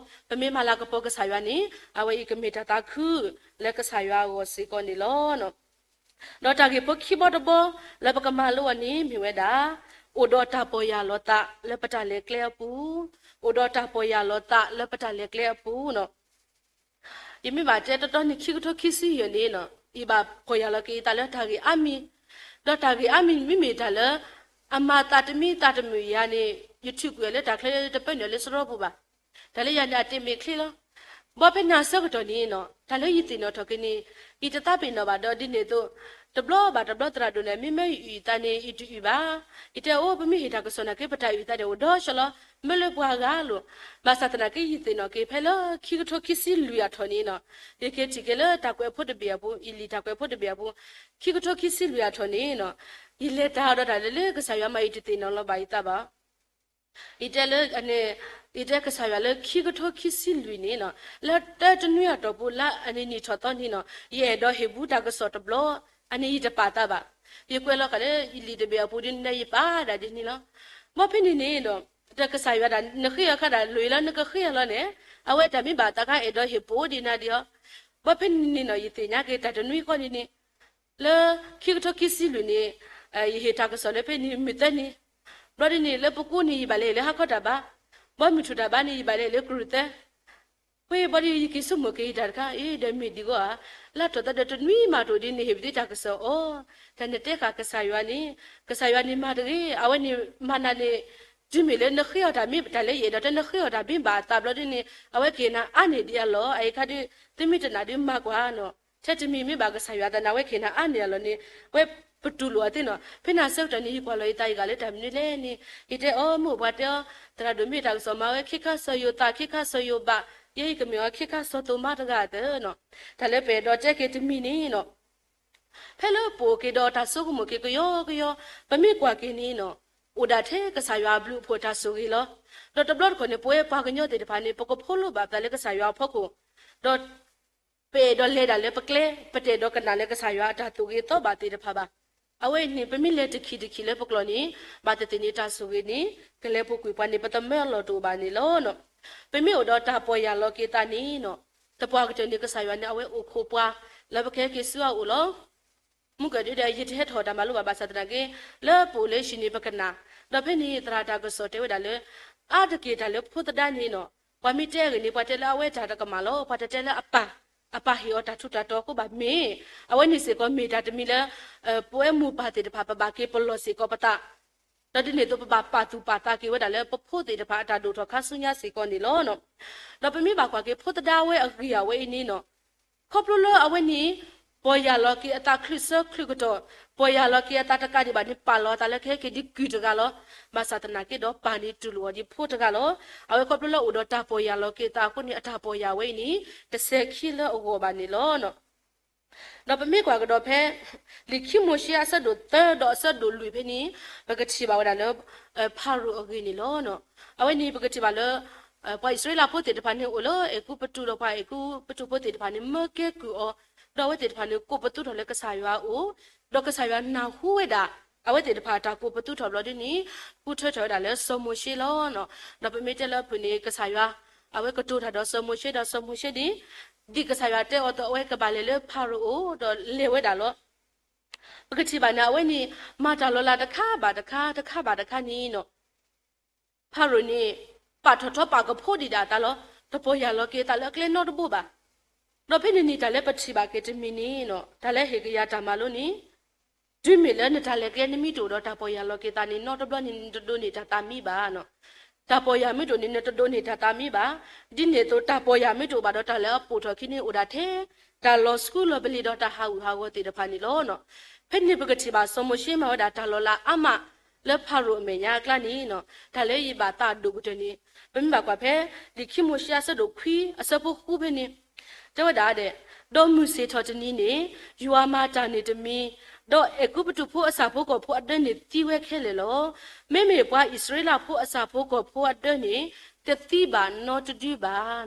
ပမ့ၢ်မၤလၤကပီၤကစၢ်ယွၤန့ၣ် အဝဲအံၤကမ့ၢ်တၢ်သးခုလၢကစၢ်ယွၤအဂီၢ်စ့ၢ်ကီးန့ၣ်လီၤ. ဒီးတၢ်ဂ့ၢ်ဖိခံဘီတဘီ လၢပကမၤလိအီၤန့ၣ်မ့ၢ်ဝဲဒၣ် အိၣ်ဒီးတၢ်ပီၢ်ယၢ်လီၤသးလၢပတၢ်လဲၤကျဲအပူၤ, အိၣ်ဒီးတၢ်ပီၢ်ယၢ်လီၤသးလၢပတၢ်လဲၤကျဲအပူၤနီၤ. ယမ့ၢ်ဘၣ်တဲတီတီန့ၣ် ခံကထိခံဆံယဲၢ်န့ၣ်နီၤ ယဘၣ်ပီၢ်ယၢ်လီၤက့ၤယသးလၢတၢ်ဂ့ၢ်အါမံၤ, ဒီးတၢ်ဂ့ၢ်အါမံၤမ့မ့ၢ်တၢ်လၢ အမၤသးတမံသးတမုာ်ယၤန့ၣ် ယထုးကွံာ်အီၤလၢတၢ်ချၢ တပၢနုာ်အီၤလၢစရီပူၤဘၣ်. တၢ်လၢယၤန့ၣ် အတ့ၢ်မ့ၢ်ချ့လီၤ. ဘီဖဲန့ၣ်အဆၢကတီၢ်န့ၣ်နီၤ တၢ်လၢယသ့ၣ်နီၣ်ထီၣ်က့ၤန့ၣ် ယတသးပ့ၤနီၣ်ဘၣ်ဒီးဒ်န့ၣ်အသိး တဘျီဘၣ်တဘျီသရၣ်ဒိၣ်န့ၣ် မ့မ့ၢ်ယအုၣ်ယသးန့ၣ် ယတအုၣ်ဘၣ်. ယတဲအိၣ် ပမ့ၢ်ဟ့ၣ်တၢ်ကစီၣ်နာ်က့ ပတၢ်အုၣ်သးန့ၣ်အိၣ်ဒီးဆၢလီၤ မ့ၢ်လၢပှၤဂၤလိၤ. ဘၣ်ဆၣ်သနာ်က့ ယသ့ၣ်နီၣ်က့ၤဖဲလၢခံကထိခံဆံလွံၢ်အထီၣ်န့ၣ်နီၤ ယက့ၤထံၣ်က့ၤလၢတၢ်ကွဲးဖိတဘ့ၣ်အပူၤ အ့လံၣ်တၢ်ကွဲးဖိတဘ့ၣ်အပူၤ ခံကထိခံဆံလွံၢ်အထီၣ်န့ၣ်နီၤ ယလဲၤတၢ်ဒီးတၢ်လၢလၢကစၢ်ယွၤမၤယတသ့ၣ်နီၣ်လီၤဘၣ်ယသးဘၣ် ယတဲလၢအန့ၣ် ယတဲကစၢ်ယွၤလၢခံကထိခံဆံလွံၢ်န့ၣ်နီၤ လၢတၢတနွံအတီၢ်ပူၤ လၢအနံၤနံၣ်ထီၣ်သီန့ၣ်နီၤ ယအဲၣ်ဒိးဟ့ၣ်ဘူးတၢ်ကစီၣ်တဘျီ အန့ၣ်ယတပာ်သးဘၣ်. ယကွဲးလီၤဃာ်လၢအ့လံၣ်တဘ့ၣ်အပူၤဒ်န့ၣ် ယပာ်ဒၣ်ဒ်န့ၣ်လီၤ. ဘီဖဲန့ၣ်န့ၣ်ဒီး တၢ်ကစၢ်ယွၤဒၣ် နဃ့အီၤခါဒၣ် လိၣ်လၢနကဃ့အီၤလီၤန့ၣ် အဝဲတၢ်မ့ၢ်ဘၣ်သးခါအဲၣ်ဒိးဟ့ၣ်ပအိၣ်ဒံးနၤဒံးအီၤ. ဘီဖဲန့ၣ်န့ၣ်နီၤ ယသ့ၣ်ညါက့ၤတၢ်တနွံဃီန့ၣ်န့ၣ် လၢခံကထိခံဆံလွံၢ်န့ၣ် ယဟ့ၣ်တၢ်ကစီၣ်လၢဖဲန့ၣ်မုၢ်သၢနံၤ ဘျီဒ်န့ၣ် လၢပကိးန့ၣ် ယဘၣ်လဲၤလၢဟါခီတၢ်ဘါ, ဘီမုၢ်ထူၣ်တၢ်ဘါန့ၣ် ယဘၣ်လဲၤလၢကရူၢ်သဲ ဝံၤဘီဒ်ယက့ၤဆိကမိၣ်က့ၤယတၢ်တခါ အ့ ဒီးမ့ၢ်ဒ်ဂီၢ်ဧါ, လၢထီၣ်သးဒီးတနွံမးတအိၣ်ဒ်န့ၣ် ဟ့ၣ်ပသ့တၢ်ကစီၣ်အီၤ, တၢ်နတဲဃာ်ကစၢ်ယွၤန့ၣ် ကစၢ်ယွၤန့ၣ်မၤတဂ့ၤ, အဝဲန့ၣ်မၤနၤန့ၣ် တုၤမ့ၢ်လၢနဃ့အီၤတၢ်မ့ၢ်တၢ်လၢယအဲၣ်ဒိးတဲ နဃ့အီၤတၢ်မ့ၢ်ဘၣ်အသးဘျီဒ်န့ၣ် အဝဲက့ၤနၤအါန့ၢ်ဒံးအလီၢ်, အအံၤခါဒ် သုမ့ၢ်တနာ်ဒ်မၤကွၢ်နီၤ, ထဲတမံၤမ့ၢ်ဘၣ်ကစၢ်ယွၤသနာ်ဝဲက့ၤနၤအါန့ၢ်အလီၢ်န့ၣ် ဝဲပတူၢ်လိာ်အီၤသ့နီၤ, ဖဲန့ၣ်အဆၢကတီၢ်န့ၣ် ယကွၢ်လီၤယသးယဂၤလၢတၢ်မနုၤလဲၣ်န့ၣ် ယတဲအီၤ မုၢ်အိၣ်ပှၤတဲအီၤ သရၣ်ဒိၣ်မ့ၢ်တၢ်ကစီၣ်မၤဝဲ ခံခါစီၤယိၤသး ခံခါစီၤယိၤဘး, ယဲယကမ့ၢ်အီၤခံခါစီၤသိၤမါတဂၤသၢနီၤ, တၢ်လၢပအဲၣ်ဒိးတဲက့ၤတမံၤန့ၣ်နီၤ ဖဲလၢပအိၣ်က့ၤဒီးတၢ်ဆိကမိၣ်က့ၤကယီကယီ, ပမ့ၢ်ကွၢ်က့ၤန့ၣ်နီၤ, အိၣ်ဒၣ်ထဲကစၢ်ယွၤအဘျုးအဖှိၣ်တၢ်ဆိၣ်ဂ့ၤလီၤ. ဒီးတဘျီတခီၣ်န့ၣ် ပဝဲပှၤကညီသ့ၣ်တဖၣ်န့ၣ် ပကဖိလိဘၣ်ပသးလၢကစၢ်ယွၤအဖီခိၣ်, ဒီး ပအဲၣ်ဒိးလဲၤဒၣ်လၢပကျဲ, ပတအဲၣ်ဒိးကနၣ်လၢကစၢ်ယွၤအတၢ်သိၣ်ဂ့ၤသီဘၣ်သ့ၣ်တဖၣ်ဘၣ်. အဝဲအံၤန့ၣ် ပမ့ၢ်လဲၤတခံတခံလၢပကျိာ်န့ၣ် ဘၣ်သ့ၣ်သ့ၣ်န့ၣ် တၢ်ဆိၣ်ဂ့ၤန့ၣ် ကလဲၤပူၤကွံာ်ပှၤန့ၣ် ပသမၢလီၤတအိၣ်ဘၣ်န့ၣ်လီၤ. ပမ့ၢ်အိၣ်ဒီးတၢ်ပီၢ်ယၢ်လီၤက့ၤသးန့ၣ်နီၤ, သပှၢ်ကတၢၢ်န့ၣ် ကစၢ်ယွၤန့ၣ် အဝဲအိၣ်ခိးပှၤ လၢပကဟဲက့ၤဆူအအိၣ်လီၤ. မုၢ်ကဒုဒီး ယတဟဲထီၣ်တၢ်မၤလိဘၣ် ဘၣ်ဆၣ်သနာ်က့ လၢပအိၣ်လၢဟံၣ်န့ၣ် ပကနၣ်, ဒီးဖဲန့ၣ် သရၣ်တၢ်ကစီၣ်တဲဝဲဒၣ်လၢ အါတက့ၢ်တၢ်လၢဖိသဒါန့ၣ်နီၤ, ပှၤမ့ၢ်တဲအဂ့ၢ်န့ၣ် ပှၤတဲလၢအဝဲတၢ်တကမၣ်လီၤ, ပှၤတတဲလၢအပၢ်, အပၢ်ဟ့ၣ်အီၤတၢ်ထူးတၢ်တီၤအဃိဘၣ်မ့ၢ်, အဝဲန့ၣ်စ့ၢ်ကီးမ့ၢ်တၢ်တမံၤလၢ ပဝဲမိၢ်ပၢ်သ့ၣ်တဖၣ် ပဘၣ်က့ၤပလီၢ်စ့ၢ်ကီးပသး ဒီးဒ်န့ၣ်အသိး ပဘၣ်ပာ်သူၣ်ပာ်သးက့ၤဝဲဒၣ်လၢ ပဖိသ့ၣ်တဖၣ်အတၢ်ဒိၣ်ထီၣ်ခါဆူညါစ့ၢ်ကီးန့ၣ်လီၤ. ဒီးပမ့ၢ်ဘၣ်ကွၢ်က့ၤဖိသဒါဝဲအဂ့ၢ်အဝဲအံၤန့ၣ်နီၤ, ခီဖျိလၢအဝဲန့ၣ် ပီၢ်ယၢ်လီၤက့ၤအသးချုးဆၢချုးကတီၢ်, ပီၢ်ယၢ်လီၤက့ၤအသးတကးဒံးဘၣ်န့ၣ် ပာ်လီၤအသးလၢကဟဲက့ၤဒ်ကုၢ်တဂၤလီၤ. ဘၣ်ဆၣ်သနာ်က့ဒီး ပၢ်န့ၣ်တူၢ်လိာ်အီၤဒ်ဖိတဂၤလီၤ. အဝဲခီဖျိလၢအိၣ်ဒီးတၢ်ပီၢ်ယၢ်လီၤက့ၤအသးအဃိန့ၣ် အတၢ်ပီၢ်ယၢ်ဝဲအံၤန့ၣ် တစဲၤခံလၢအဂီၢ်ဘၣ်န့ၣ်လီၤ. ဒီးပမ့ၢ်ကွၢ်ကဒီးဖဲ လံာ်ခံမိၤၡ့အဆၢဒိၣ်သၢဒီးအဆၢဒိၣ်လွံၢ်ဖဲန့ၣ် ပကထံၣ်ဘၣ်ဝဲဒၣ်လၢ ဖၤရိၤအဂ့ၢ်န့ၣ်လီၤ. အဝဲန့ၣ်ပကထံၣ်ဘၣ်လၢ ပှၤအံၣ်စရ့လးဖိသ့ၣ်တဖၣ်န့ၣ်အိၣ်လၢအဲၤကူပတူးဒီးပှၤအဲၤကူပတူးဖိသ့ၣ်တဖၣ်န့ၣ် မၢကဲကုၢ်အီၤ, ဒီးအဝဲသ့ၣ်တဖၣ်န့ၣ် ကိးပသူထီၣ်လၢကစၢ်ယွၤအအိၣ်, ဒီးကစၢ်ယွၤနၢ်ဟူဝဲဒၣ် အဝဲသ့ၣ်တဖၣ်အတၢ်ကိးပသူထီၣ်ဘျီဒ်န့ၣ် ဃုထၢထီၣ်ဝဲဒၣ်လၢစီၤမိၤၡ့လီၤ. ဒီးပမ့ၢ်တဲလၢအဖုၣ်န့ၣ် ကစၢ်ယွၤ အဝဲကတိၤတၢ်ဒီးစီၤမိၤၡ့ဒီးစီၤမိၤၡ့န့ၣ် ဒ်ကစၢ်ယွၤတဲအီၤအသိး အဝဲကဘၣ်လဲၤလၢဖၤရိၤအအိၣ်ဒီးလဲၤဝဲဒၣ်လီၤ. ပကထံၣ်ဘၣ်န့ၣ် အဝဲန့ၣ် မၤတၢ်လီၤလးတခါဘၣ်တခါ တခါဘၣ်တခါန့ၣ်နီၤ ဖၤရိၤန့ၣ် ပာ်ထီၣ်ထီပာ်ကဖိးဒံးဒၣ်အသးလီၤ. တပီၢ်ယၢ်လီၤက့ၤအသးလၢအကျဲနီတဘိဘၣ်. ဒီးဖဲန့ၣ်န့ၣ် တၢ်လၢပထံၣ်ဘၣ်က့ၤတမံၤန့ၣ်နီၤ တၢ်လၢဟ့ၣ်ကယၤတၢ်မၤလိန့ၣ် တုၤမ့ၢ်လၢနတၢ်လဲၤကျဲနမ့ၢ်တအိၣ်ဒီးတၢ်ပီၢ်ယၢ်လီၤက့ၤသးန့ၣ် နီတဘျီန့ၣ် နတဒိးန့ၢ်တၢ်သးမံဘၣ်နီၤ. တၢ်ပီၢ်ယၢ်မ့ၢ်တအိၣ်န့ၣ် နတဒိးန့ၢ်တၢ်သးမံဘၣ်. ဒ်န့ၣ်အသိး တၢ်ပီၢ်ယၢ်မ့ၢ်တအိၣ်ဘၣ်ဒီး တၢ်လၢအပိာ်ထီၣ်အခံန့ၣ်အိၣ်ဒၣ်ထဲ တၢ်လီၤဆှုလီၤပလ့ၤဒီးတၢ်ဟးဂူာ်ဟးဂီၤသ့ၣ်တဖၣ်န့ၣ်လီၤ. ဖဲန့ၣ်ပကထံၣ်ဘၣ်စီၤမိၤၡ့မၤဝဲဒၣ်တၢ်လီၤလးအါမး လၢဖၤရိၤအမဲာ်ညါအကျါန့ၣ် တၢ်လၢယဘၣ်သးဒိၣ်ကတၢၢ်န့ၣ် ပမ့ၢ်ဘၣ်ကွၢ်ဖဲ လံာ်ခံမိၤၡ့အဆၢဒိၣ်ခွံအဆၢဖိဃုဖဲန့ၣ် တဲဝဲဒၣ်ဒဲး, ဒီးမုၢ်ဆ့ၣ်ထီၣ်တနံၤန့ၣ် ယွၤမၤတၢ်န့ၣ်တမံၤ, ဒီးအဲၤကူပတူးဖိအဆၣ်ဖိကီၢ်ဖိအဒၢန့ၣ်သံဝဲခဲလၢာ်လီၤ. မ့မ့ၢ်ပှၤအံၣ်စရ့လးဖိအဆၣ်ဖိကီၢ်ဖိအဒၢန့ၣ် တသံဘၣ်နီတဒုဘၣ်.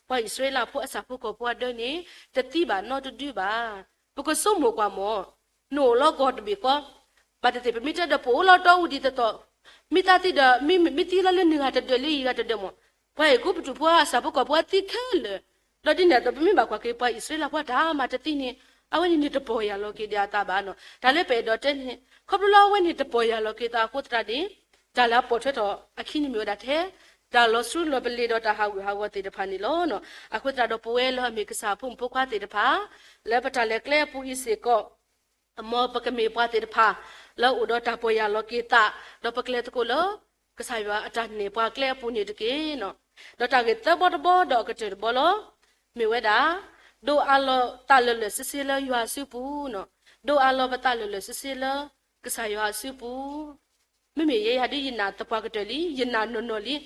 ပှၤအံၣ်စရ့လးဖိအဆၣ်ဖိကီၢ်ဖိအဒၢန့ၣ် တသံဘၣ်နီတဒုဘၣ်. ပကဆိကမိၣ်ကွၢ်မၢ်, နအိၣ်လီၤကီၢ်တဘ့ၣ်ဃီ, ဘၣ်သ့ၣ်သ့ၣ် ပမ့ၢ်တဲဒီးပအိၣ်လီၤတီအူဒ်သိးသိး, မ့ၢ်သးသံဒီး မ့ၢ်သံလီၤလၢနဂၤတဒၢးလၢယဂၤတဒၢးမၢ်, ပှၤအဲၤကူပတူးဖိအဆၣ်ဖိကီၢ်ဖိအသံခဲလၢာ်, ဒီးဒ်န့ၣ်အသိး ပမ့ၢ်ဘၣ်ကွၢ်က့ၤပှၤအံၣ်စရ့လးဖိအတၢ်မၤတသံန့ၣ် အဝဲန့ၣ်န့ၣ်တပီၢ်ယၢ်လီၤက့ၤဒံးအသးဘၣ်နီၤ. တၢ်လၢပအဲၣ်ဒိးတဲန့ၣ် ခီဖျိလၢအဝဲန့ၣ်တပီၢ်ယၢ်လီၤက့ၤသးအဃိသတးန့ၣ် တၢ်လၢအပိာ်ထွဲထီၣ်အခံန့ၣ်မ့ၢ်ဝဲဒၣ်ထဲ တၢ်လီၤဆှုလီၤပလ့ၤဒီးတၢ်ဟးဂူာ်ဟးဂီၤသ့ၣ်တဖၣ်န့ၣ်လီၤ. အဃိသတးဒီးပဝဲလၢအမ့ၢ်ကစၢ်အဖိမုၣ်ဖိခွါသ့ၣ်တဖၣ် လၢပတၢ်လဲၤကျဲအပူၤအံၤစ့ၢ်ကီး မ်ပကမ့ၢ်ပှၤသ့ၣ်တဖၣ် လၢအအိၣ်ဒီးတၢ်ပီၢ်ယၢ်လီၤက့ၤသး, ဒီးပကလဲၤသကိးလၢ ကစၢ်ယွၤအတၢ်နဲၣ်ပှၤကျဲအပူၤန့ၣ်တက့ၢ်. ဒီးတၢ်ဂ့ၢ်သၢဘီတဘီဒီးအကတၢၢ်တဘီလီၤ. မ့ၢ်ဝဲဒၣ် ဒိးအးလီၤသးလၢာ်လၢာ်ဆ့ဆ့လၢယွၤအစုပူၤ, ဒိးအးလီၤပသးလၢာ်လၢာ်ဆ့ဆ့လၢ ကစၢ်ယွၤအစုပူၤ မ့မ့ၢ်ယဲယၤဒ်ယနာ်သပှၢ်ကတၢၢ်လံ, ယနာ်နီၢ်နီၢ်လံ.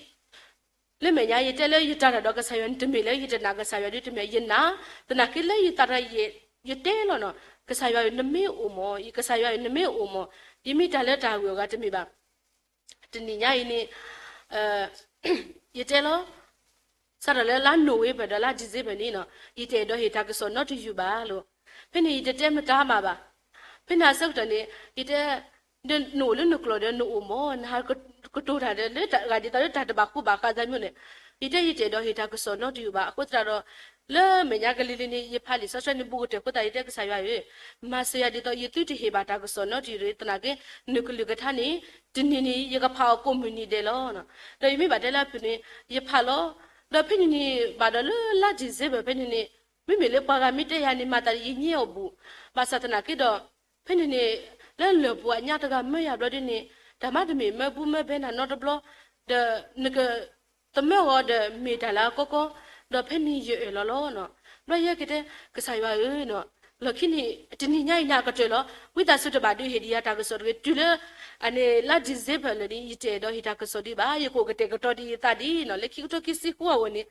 လၢမဲာ်ညါယတဲလၢယတၢ်တၢ်ဒီးကစၢ်ယွၤန့ၣ်တမ့ၢ်လၢယတနာ်ကစၢ်ယွၤဒ်တမ့ၢ်, ယနာ်သနာ်က့လၢယသးတၢ်ယဲ ယတဲလီၤနီၤ, ကစၢ်ယွၤဧၢ နမ့ၢ်အိၣ်မၢ်, ကစၢ်ယွၤဧၢ နမ့ၢ်အိၣ်မၢ်, ယမ့ၢ်တၢ်လၢတၢ်ဂ့ၢ်အဂၤတမ့ၢ်ဘၣ်. တနံၤညါအံၤန့ၣ် ယတဲလီၤ စးထီၣ်လၢလါနိၣ်ဝ့ဘၢၣ်ဒီးလါဒံၣ်စ့ဘၢၣ်န့ၣ်နီၤ, ယတအဲၣ်ဒိးဟ့ၣ်တၢ်ကစီၣ်နီတယုၢ်ဘၣ်လီၤ. ဖဲန့ၣ်ယတတဲမတၤမးဘၣ်. ဖဲန့ၣ်အဆၢကတီၢ်န့ၣ် ယတဲ နအိၣ်လၢနကျိာ်ဒီးနအိၣ်မၢ်, နဟးကတိၤတၢ်ဒီးလၢတၢ်ဂၤဒ်သိးလၢတၢ်တဘၣ်ဃူဘၣ်ဃးသးမ့ၢ်န့ၣ်, ယတဲယတအဲၣ်ဒိးဟ့ၣ်တၢ်ကစီၣ်နီတယုၢ်ဘၣ်. အဃိသတးဒီး လၢမဲာ်ညါကလံၤလံၤန့ၣ် ယဖးလံာ်စီဆှံန့ၣ်ဘူးကတၢၢ်အဃိသတး ယတဲကစၢ်ယွၤဧၢ, မၤစၢၤယၤဒ်သိးယသုတဟ့ၣ်ဘၣ်တၢ်ကစီၣ်နီတယုၢ်တဂ့ၤ, သနာ်က့ နကလုၢ်ကထါန့ၣ် တနံၤန့ၣ် ယကဖးအီၤကိးမုၢ်နံၤဒဲးလီၤ. ဒီးယမ့ၢ်ဘၣ်တဲလၢအဖုၣ်န့ၣ် ယဖးလီၤ. ဒီးဖဲန့ၣ်န့ၣ် ဘၣ်ဒီးလၢလါဒံၣ်စ့ဘၢၣ်ဖဲန့ၣ်န့ၣ် မ့မ့ၢ်လၢပှၤဂၤမ့ၢ်တဲယၤန့ၣ် မၤသးယညံအီၤဘူး, ဘၣ်ဆၣ်သနာ်က့ဒီး ဖဲန့ၣ်န့ၣ် လၢလၢၢ်ပူၤအညါတဂၤမၢယၤဘျီဒ်န့ၣ် တၢ်မၤတမ့ၢ်မၢဘူးမၢဘဲနၤနီတဘျီ, ဒီးနက သမၢဂီၤဒီးမ့ၢ်တၢ်လၢအကီကီ, ဒီးဖဲန့ၣ်ယအၢၣ်လီၤလီၤ. ဘျီယဲကတဲ ကစၢ်ယွၤဧၢ, လီၢ်ခံန့ၣ် တနံၤညါအံၤန့ၣ်အကတၢၢ်လီၤ, ဝံသးစူၤတဘၣ်ဒုးဟ့ၣ်ဒံးယၤတၢ်ကစီၣ်တဂ့ၤ, တုၤလၢ အန့ၣ်လါဒံၣ်စ့ဘၢၣ်လၢာ်န့ၣ် ယတအဲၣ်ဒိးဟ့ၣ်တၢ်ကစီၣ်ဒံးဘၣ်, ယကအိၣ်ကတဲာ်ကတီၤဒံးယသးဒ်နီၤ လၢခံကထိခံဆံဃိးအဂီၢ်န့ၣ်,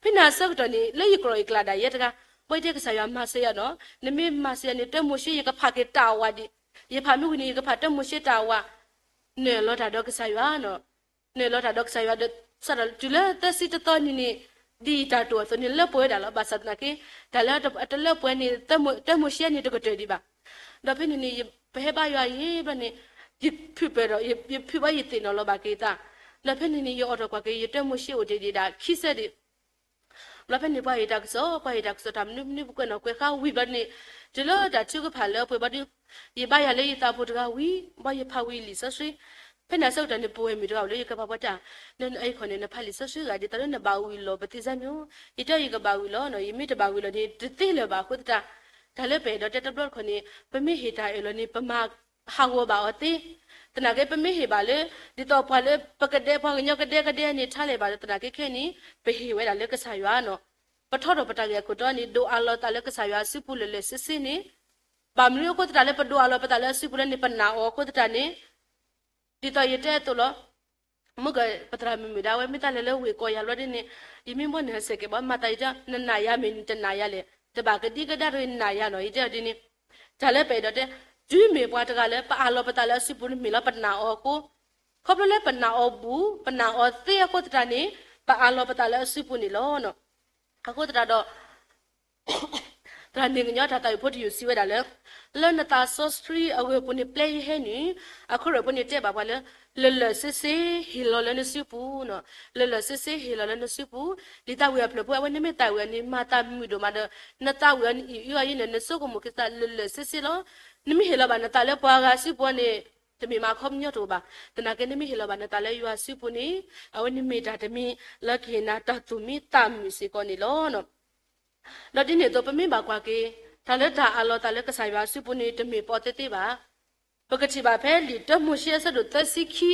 ဖဲန့ၣ်အဆၢကတီၢ်န့ၣ် လၢယကြၢးယကျးဒၣ်ယဲတဂၤ, ဘၣ်ယတဲကစၢ်ယွၤမၤစၢၤယၤနီၤ, နမ့ၢ်မၤစၢၤယၤန့ၣ် တၢမိၤၡ့ ယကဖးက့ၤတၢ်အဝၤဒံး, ယဖးမ့ၢ်ဝံၤန့ၣ် ယကဖးတၢမိၤၡ့တၢ်အဝၤ, နအၢၣ်လီၤတၢ်ဒီးကစၢ်ယွၤနီၤ နအၢၣ်လီၤတၢ်ဒီးကစၢ်ယွၤဒီး စးထီၣ်တုၤလၢသၢဆံတသီနံၤန့ၣ် ဒ်ယတၢ်တိာ်အသိးန့ၣ် လၢပှဲၤဝဲဒၣ်လီၤ. ဘၣ်ဆၣ်သနာ်က့ တၢ်လၢအတလၢပှဲၤန့ၣ် တၢမိၤၡ့န့ၣ်တကတၢၢ်ဒံးဘၣ်. ဒီးဖဲန့ၣ်န့ၣ် ပဟဲဘါယွၤယံၤဘျီန့ၣ် ယဖုၣ်ပၢၢ်ဒီး ယဖုၣ်ဘၣ်ယသ့ၣ်နီၣ်လီၤဘၣ်က့ၤသး, ဒီးဖဲန့ၣ်န့ၣ် ယအိးထီၣ်ကွၢ်က့ၤ ယတၢမိၤၡ့အိၣ်တ့ၢ်ဒံးဒၣ်ခံဆၢဒံး ဘျီဖဲန့ၣ် ပှၤဟ့ၣ်တၢ်ကစီၣ်, ပှၤဟ့ၣ်တၢ်ကစီၣ်တၢ်မနုၤမနုၤ ပကွဲးနီၣ်ကွဲးဃါဝံၤဘျီန့ၣ် တုၤလၢတၢ်ထုကဖၣ်လၢပှဲၤဘျီဒီး ယဘါယွၤလၢယသးပူၤတဂၤဝံၤ ဘၣ်ယဖးဝံၤလံာ်စီဆှံ, ဖဲန့ၣ်အဆၢကတီၢ်န့ၣ် ပဝဲမုၣ်တဂၤအိၣ်လၢယကပၤပှၤတၢ်, နအံၤခီန့ၣ် နဖးလံာ်စီဆှံဂၤဒ်သိးလၢနဘၣ်ဝံၤလီၤပသ့စၢ်မ့ၢ်, ယတဲယကဘၣ်ဝံၤလီၤနီၤ, ယမ့ၢ်တဘၣ်ဝံၤလီၤန့ၣ် တသ့လၢၤဘၣ်အဃိသတး, တၢ်လၢပအဲၣ်ဒိးတဲတဘျီတခီၣ်န့ၣ် ပမ့ၢ်ဟ့ၣ်တၢ်အၢၣ်လီၤန့ၣ် ပမၤ ဟးဂီၤဘၣ်အီၤသ့, သနာ်က့ပမ့ၢ်ဟ့ၣ်ဘၣ်လၢ ဒ်သိးပှၤလၢပကဒဲ ပှၤကညီကဒဲကဒဲန့ၣ် ထါလၢၤဘၣ်လၢသနာ်က့ခဲအံၤန့ၣ် ပဟ့ၣ်ဝဲဒၣ်လၢကစၢ်ယွၤနီၤ, ပထီထီၣ်ပတၢ်ဂ့ၢ်အခိၣ်တီန့ၣ် ဒိးအးလီၤသးလၢကစၢ်ယွၤအစုပူၤလၢာ်လၢာ်ဆ့ဆ့န့ၣ်, ဘၣ်မနုၤအဃိသတးလၢပဒိးအးလီၤပသးလၢအစုပူၤလၢန့ၣ် ပနာ်အီၤအဃိသတးန့ၣ် ဒ်သိးယတဲအသိးလီၤ. မ့ၢ်ကပသရၣ်မုၣ်မုၣ်ဒၣ်ဝဲ မ့ၢ်တၢ်လဲၤလၢဝ့ၢ်ကီၢ်ယၤဘျီဒ်န့ၣ်, ယမ့ၢ်ဘီနဟဲစဲးကဲးဘၣ် မၤသးယတဲ နနာ်ယၤမ့ၢ်နတနာ်ယၤလဲၣ်, တဘၣ်ကဒံကဒါတဂ့ၤ နနာ်ယၤနီၤ, ယတဲအီၤဒ်န့ၣ်, တၢ်လၢပအဲၣ်ဒိးတဲ, တုၤမ့ၢ်ပှၤတဂၤလၢပအးလီၤပသးလၢအစုပူၤန့ၣ်မ့ၢ်လီၤပနာ်အီၤအဃိ, ခီဖျိလၢပနာ်အီၤဘူး ပနာ်အီၤသ့အဃိသတးန့ၣ်, ပအးလီၤပသးလၢအစုပူၤန့ၣ်လီၤ. အဃိသတးဒီး သရၣ်န့ၣ်ကညီတၢ်သးဝံၣ်ဖိတယုၢ်စံးဝဲဒၣ်လၢ, လၢနသးစီဆှံအဂၢၢ်ပူၤန့ၣ် ပျဲယဟဲနုာ်, အခီၣ်ရၢၢ်ဖိန့ၣ်တဲဘၣ်ပှၤလၢ, လၢာ်လၢာ်ဆ့ဆ့ ဟ့ၣ်လီၤလၢနစုပူၤ, လၢာ်လၢာ်ဆ့ဆ့ဟ့ၣ်လီၤလၢနစုပူၤ, လံာ်သးဝံၣ်အဖျၢၣ်ဖိ အဝဲန့ၣ်မ့ၢ်သးဝံၣ်အီၤန့ၣ် မၤသးမုာ်ဒိၣ်မးဒီး, နသးဝံၣ်အီၤအံၤန့ၣ် နဆိကမိၣ်က့ၤသးလၢာ်လၢာ်ဆ့ဆ့လီၤ. နမ့ၢ်ဟ့ၣ်လီၤဘၣ်နသးလၢပှၤဂၤစုပူၤန့ၣ်, တမ့ၢ်မၤအခီပညီတအိၣ်ဘၣ်. သနာ်က့နမ့ၢ်ဟ့ၣ်လီၤဘၣ်နသးလၢယွၤစုပူၤန့ၣ်, အဝဲန့ၣ်မ့ၢ်တၢ်တမံၤလၢကဟ့ၣ်နၤတၢ်သူၣ်မံသးမုာ်စ့ၢ်ကီးန့ၣ်လီၤ. ဒီးဒ်န့ၣ်အသိး ပမ့ၢ်ဘၣ်ကွၢ်က့ၤ တၢ်လၢတၢ်အးလီၤသးလၢကစၢ်ယွၤအစုပူၤန့ၣ် တမ့ၢ်ပအီၤသ့သ့ဘၣ်. ပကထံၣ်ဘၣ်ဖဲလံာ်တၢမိၤၡ့အဆၢဒိၣ်သၢဆံခံ,